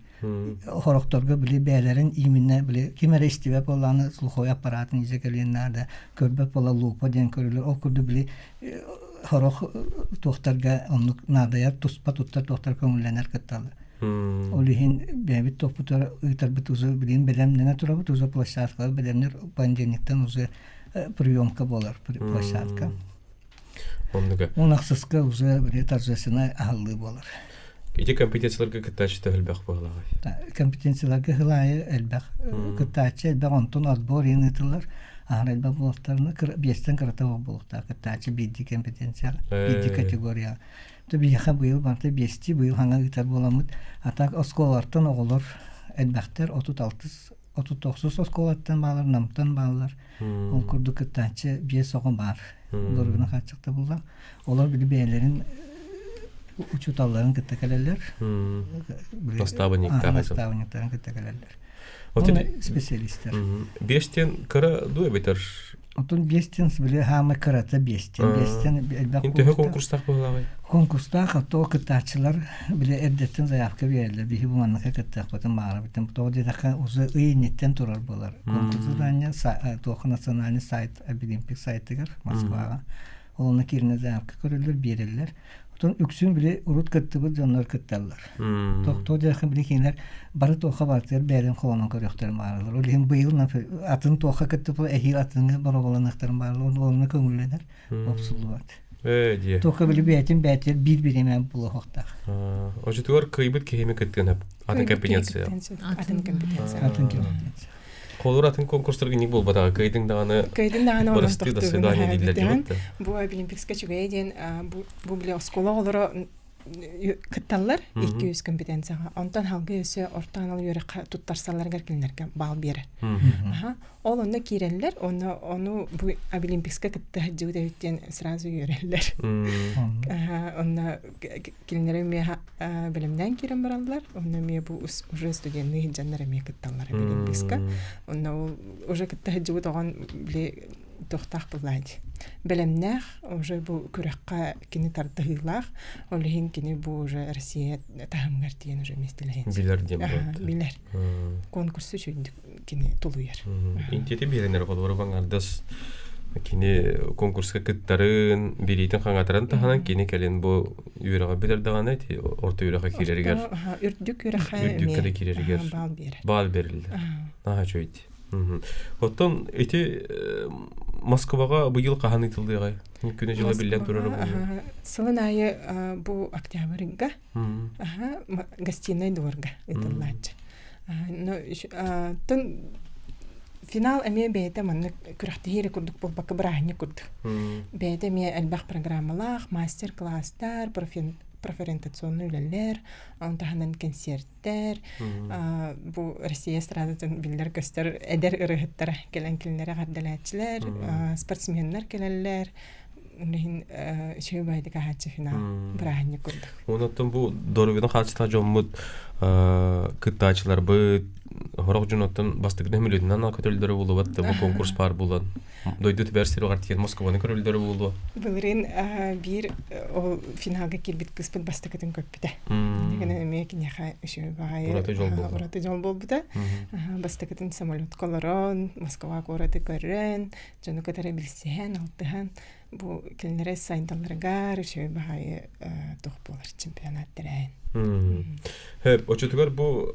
Хорохторго били бэйэлэрин именно били ким эрэ истибэт буоллаҕына слуховой аппаратын илдьэ кэлиэн наада, көрбөт буола лупа диэн көрүллэр. Ол курдук били хорох туохтарга оннук наадайар туспа туттар туохтар көҥүллэнэр кытталлар. Ол иһин бэйэбит туохпутугар ыытарбыт уже билигин бэлэмнэнэ турабыт, уже площадкалар бэлэмнэр понедельниктан уже приемка буолар площадка. Оннуга. Уон ахсыска уже били торжественнай аһыллыы буолар. Ити компетенцияларга кыттааччы төһө элбэх буолаҕай? Компетенцияларга сыл аайы элбэх кыттааччы элбэх онтон отбор иһин ыытыллар. Аһара элбэх буолуохтарына биэстэн кырата буолуохтаах кыттааччы биирдии компетенцияҕа, биирдии категорияҕа. То биһиэхэ быйыл барыта биэстии быйыл хаҥа ыытар буоламмыт. А так оскуолалартан оҕолор элбэхтэр 36 39 оскуолаттан баалар, Намтан бааллар. Ол курдук кыттааччы биэс оҕо баар. Олоргуна хааччахта булла. Олор били бэйэлэрин учууталларын кытта кэлэллэр. Наставниктарын наставниктарын кытта кэлэллэр. Онно специалисттэр. Биэстен кыра дуу эбэтэр Отон биэстен били хаамай кырата биэстен. Биэстен элбэх Төһө конкурстаах буоллаҕай? Конкурстаах то кыттааччылар били эрдэттэн заявка биэрэллэр. Биһи бу манныка кыттыахпытын баҕарабытын. Тоҕо диэтэххэ уже ый инниттэн турар буолар. Конкурс задание туохха национальный сайт Олимпик сайтыгар Москваҕа. Ол онно кииринэ заявка көрөллөр, биэрэллэр. Отон үксүн били урут кыттыбыт дьоннор кытталлар. Тохтоо диэххэ били кинилэр бары туохха барытыгар бэйэлэрин холонон көрүөхтэрин баҕараллар. Ол иһин быйыл атын туохха кыттыбыт эһиил атыҥҥа боруобаланыахтарын баҕараллар. Онно көҥүллэнэр, бопсуллубат. Ээ диэ. Туохха били бэйэтин бэйэтигэр биир бириэмэ буолуохтаах. Очутугар кыайбыт киһими кыттыан атын компетенция. Атын компетенция. Атын компетенция. Холур атын конкурстарга ник буолбатаҕа кыайдыҥ даҕаны Кыайдын даҕаны онон барыстыы до свидания дииллэр тохтуугун Бу Олимпикска үчүгэйэ диэн бу били оскуола оҕолоро кытталлар 200 компетенцияҕа. Онтон халгы өссө орто анал үөрэххэ туттарсалларыгар кинилэргэ баал биэрэр. Аха. Ол онно киирэллэр, онно ону бу Олимпикска кытта сылдьыбыт эбит диэн сразу үөрэллэр. Аха, онно кинилэри эмиэ бэлэмнээн киирэн бараллар. Онно эмиэ бу уже студенныы сылдьаннар эмиэ кытталлар Олимпийска. Онно ол уже кытта сылдьыбыт оҕон били туохтаах буоллаҕа бэлэмнээх уже бу күрэххэ кини тардыһыылаах ол иһин кини бу уже Россия таһымыгар тиийэн уже миэстэлэһин билэр диэн билэр конкурсу үчүгдүк кини тулуйар интиэти биэрэнэр холобура баҥардас Кини конкурска кыттарын, билиитин хаҥатарын таһынан кини кэлин бу үөрэҕи бүтэрдэҕинэ ити орто үөрэххэ киирэригэр үрдүк үөрэххэ үрдүккэ да киирэригэр баал биэрэр. Баал бериллэр. Наһаа үчүгэй. Оттон ити Москваҕа быйыл хаһан ыытыллыаҕай? Күнэ-дьыла биллэн турара буолуо. Сылын аайы бу октябрьга гостиный дворга ыытыллааччы. Тон финал эмиэ бэйэтэ маннык күрэхтэһии эрэ курдук буолбакка бырааһынньык курдук. Бэйэтэ эмиэ элбэх программалаах, мастер-класстар, профориентационный үлэлэр, ону таһынан кэнсиэртэр, бу Россия эстрадатын биллэр-көстөр эдэр ырыаһыттара кэлэн кинилэри эҕэрдэлээччилэр, спортсменнар кэлэллэр. Иһин үчүгэй баайдык аһааччы финал бырааһынньык курдук. Онон бу доруобуйаны хаачыстыбаҕа дьоммут кыттааччыларбыт сорох дьон оттон бастакы мүлүтүнэн көтөллөрө буолуо бу конкурс баар буолан дойду түбэр сиригэр тиийэн Москваны көрөллөрө буолуо. Былырыын биир ол финалга киирбит кыыспыт бастакытын көппүтэ. Гынан эмиэ киниэхэ үчүгэй баҕайы ураты дьол буолбута. Бастакытын самолетка олорон, Москва куораты көрөн, дьону кытары билсиһэн, алтыһан бу кинилэри сайдалларыгар үчүгэй баҕайы туох буолар чемпионат тэрээһин. Хөп, очутугар бу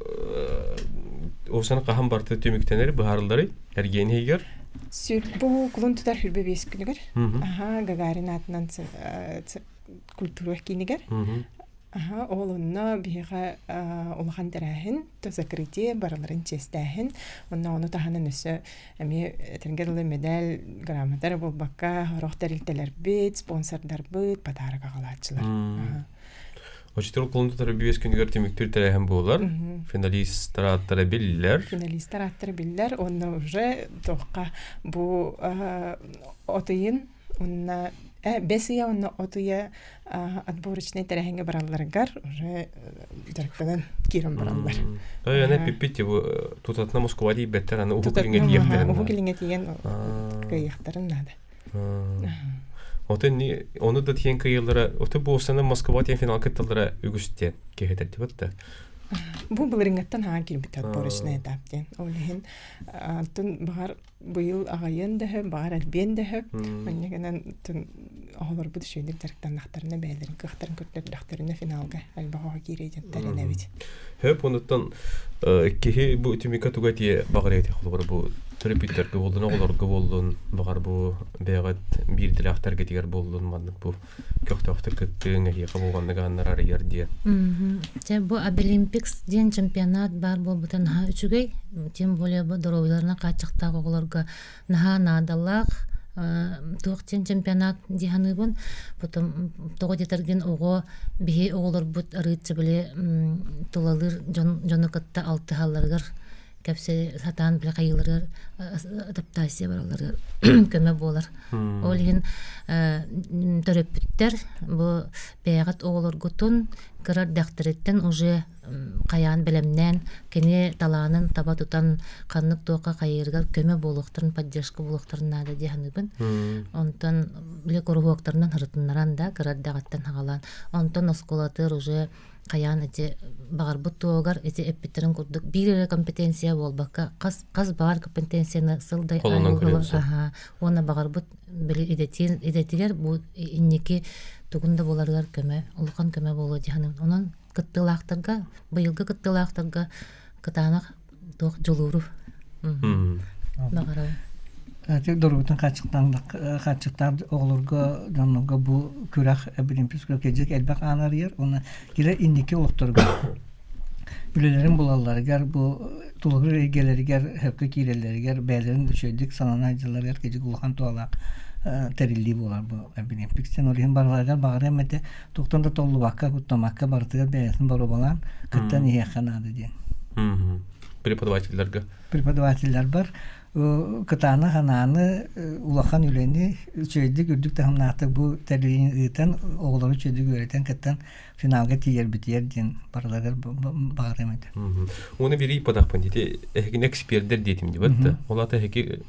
осан хаһан барты түмүктэнэр быһаарылларый эргиэн иһигэр? Сүр бу кулун тутар хүрбэ биэс күнүгэр. Аха, Гагарин атынан культура киинигэр. Аха, ол онно биһиэхэ улахан тэрээһин, то закрытие барыларын чиэстээһин, онно ону таһынан өссө эмиэ этэргэ дылы медаль, грамота эрэ буолбакка, сорох тэрилтэлэрбит, спонсордарбыт подарок аҕалааччылар. Оччотугар кулун тутар биэс күнүгэр түмүктүүр тэрээһин буолар. Финалистар ааттара биллэр. Финалистар ааттара биллэр. Онно уже туохха бу от ыйын уонна бэс ыйа уонна от ыйа отборочнай тэрээһиҥҥэ баралларыгар уже дьарыктанан киирэн бараллар. Аны пиппит бу тутатына Москва тиийбэттэр аны Уһук Илиҥҥэ тиийиэхтэрин Уһук Илиҥҥэ тиийэн кыайыахтарын наада. Отон ону да тиийэн кыайаллара, ото буолсана Москва тиийэн финал кытталлара үгүс диэн киһи да. Бу былырыҥҥаттан хаҥа киирбит отборочный этап диэн. Ол иһин антон баҕар быйыл аҕайыан да сөп, баҕар элбиэн да сөп. Манна гынан оҕолорбут үчүгэйдик дьарыктаннахтарына бэйэлэрин кыахтарын көрдөрдөхтөрүнэ финалга элбэх оҕо киириэ диэн эрэнэбит. Хөп онуттан киһи бу түмүккэ туга тиэ баҕар эти холобура бу төрөппүттэргэ буоллун, оҕолорго буоллун, баҕар бу бэйэҕит биирдилээхтэргитигэр буоллун маннык бу көхтөөхтүк кыттыыҥ эһиэхэ буолганнык ааннар арыйар диэн. Дьэ бу Абилимпикс диэн чемпионат баар буолбута наһаа үчүгэй. Тем более бу доруобуйаларынан хааччахтаах оҕолорго наһаа наадалаах туох диэн чемпионат дии саныыбын. Потом тоҕо диэтэргин оҕо биһи оҕолорбут арыычча били тулалыыр дьон дьону кытта алтыһалларыгар кэпсэ сатаан били хайыыларыгар адаптация баралларыгар көмө буолар. Ол иһин төрөппүттэр бу бэйэҕит оҕолоргутун кыра эрдэхтэриттэн уже хайаан бэлэмнээн кини талаанын таба тутан ханнык туохха хайыырыгар көмө буолуохтарын поддержка буолуохтарын наада дии саныыбын. Онтон били куруһуоктарынан ырытыннаран да кыра эрдэҕиттэн саҕалаан онтон оскуолатыгар уже хайаан ити баҕарбыт туһугар ити эппиттэрин курдук биир эрэ компетенция буолбакка хас хас баҕар компетенцияны сылдай аха уонна баҕарбыт били идэтин идэтигэр бу инники тугун да буоларыгар көмө улахан көмө буолуо дии саныыбын онон кыттыылаахтарга быйылгы кыттыылаахтарга кытаанах туох дьулууру баҕарабын Доруобуйтан хааччахтаах оҕолорго, дьоннорго бу күрэх Олимпийскай күрэх элбэх аан арыйар уонна килэр инники олохторугар үлэлэрин булалларыгар бу тулалыыр эйгэлэригэр сөпкө киирэллэригэр бэйэлэрин үчүгэйдик санана сылдьалларыгар кыдьык улахан туһалаах тэриллии буолар бу Олимпикстен ол иһин барыларыгар баҕарыам этэ туохтан да толлубакка куттаммакка барытыгар бэйэтин боруобалаан кыттан иһиэххэ наада диэн преподавателлэргэ преподавателлэрбэр кытаанах анааны улахан үлэни үчүгэйдик үрдүк таһымнаахтык бу тэрилиини ыытан оҕолору үчүгэйдик үөрэтэн кыттан финалга тиийэрбитигэр диэн барыларыгар баҕарыам этэ. Уонна биир ыйпатахпын ити эһигини экспердэр диэтим дибэт да. Ол аата эһиги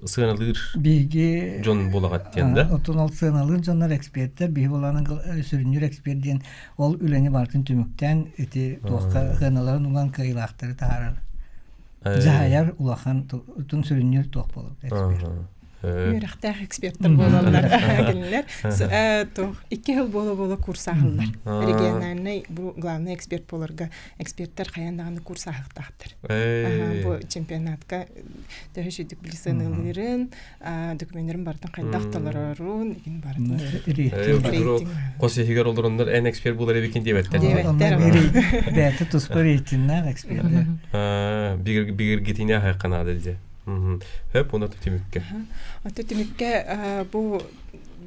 сыаналыыр биһиги дьон буолаҕат диэн да. Оттон ол сыаналыыр дьоннор эксперттэр биһи булаанын сүрүннүүр эксперт диэн ол үлэни барытын түмүктээн ити туохха сыаналарын уган кыайыылаахтары таһаарар. Дьаһайар улахан тун сүрүннүүр туох буолар эксперт. Үөрэхтээх эксперттэр буолаллар кинилэр. Туох икки сыл буола-буола курс ааһаллар. Региональный бу главный эксперт буоларга эксперттэр хайаан даҕаны курс ааһыахтаахтар. Бу чемпионатка төһө сүдүк били сыаналыырын, докуменнарын барытын хайдах толорорун, игин барытын. Рейтинг. Хос иһигэр олороннор эн эксперт буолар эбикин диэбэттэр. Диэбэттэр. Бэйэтэ туспа рейтиннээх эксперт. Бигиргитине хайканаада дии. Хөп, уна түмүккэ. Ото түмүккэ бу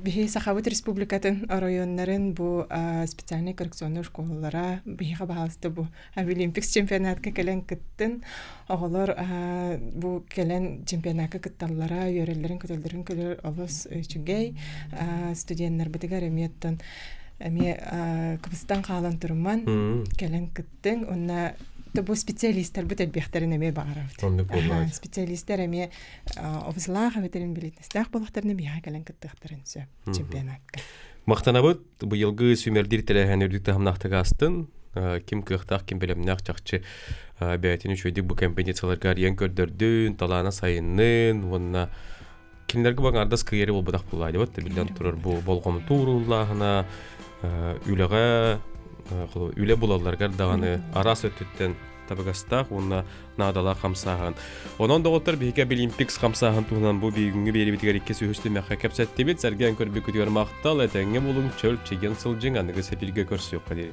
биһи Сахабыт Республикатын оройуоннарын бу специальный коррекционный школалара биһиэхэ баһаалыста бу Олимпикс чемпионатка кэлэн кыттын. Оҕолор бу кэлэн чемпионатка кытталлара, үөрэллэрин, көтөллөрүн көрөр олус үчүгэй. Студеннарбытыгар эмиэ оттон эмиэ кыбыстан хаалан туруман кэлэн кыттыҥ. Уонна бу специалистарбыт элбиэхтэрин эмиэ баҕарабыт. Специалистар эмиэ обузлаах эбэтэр инбэлиитинэстээх буоллахтарына биһиэхэ кэлэн кыттыахтарын сөп чемпионатка. Махтанабыт быйылгы сүүмэрдиир тэрээһин үрдүк таһымнаахтык аастын. Ким кыахтаах, ким бэлэмнээх чахчы бэйэтин үчүгэйдик бу компетенцияларга арыйан көрдөрдүн, талаана сайыннын уонна кинилэргэ баҥаардас кыайары буолбатах буоллаа диэбит биллэн турар бу болҕомто ууруллааһына үлэҕэ үлэ булалларыгар даҕаны араас өттүттэн табыгастаах уонна наадалаах хамсааһын. Онон доҕоттор биһиги Олимпикс хамсааһын туһунан бу бүгүҥҥү биэрибитигэр иккис үһүс түмэххэ кэпсэттибит. Сэргээн көрбүккүтүгэр махтал, этэҥҥэ булуҥ, чөл чэгиэн сылдьыҥ, аныгы сэпилгэ көрсүөххэ диэри.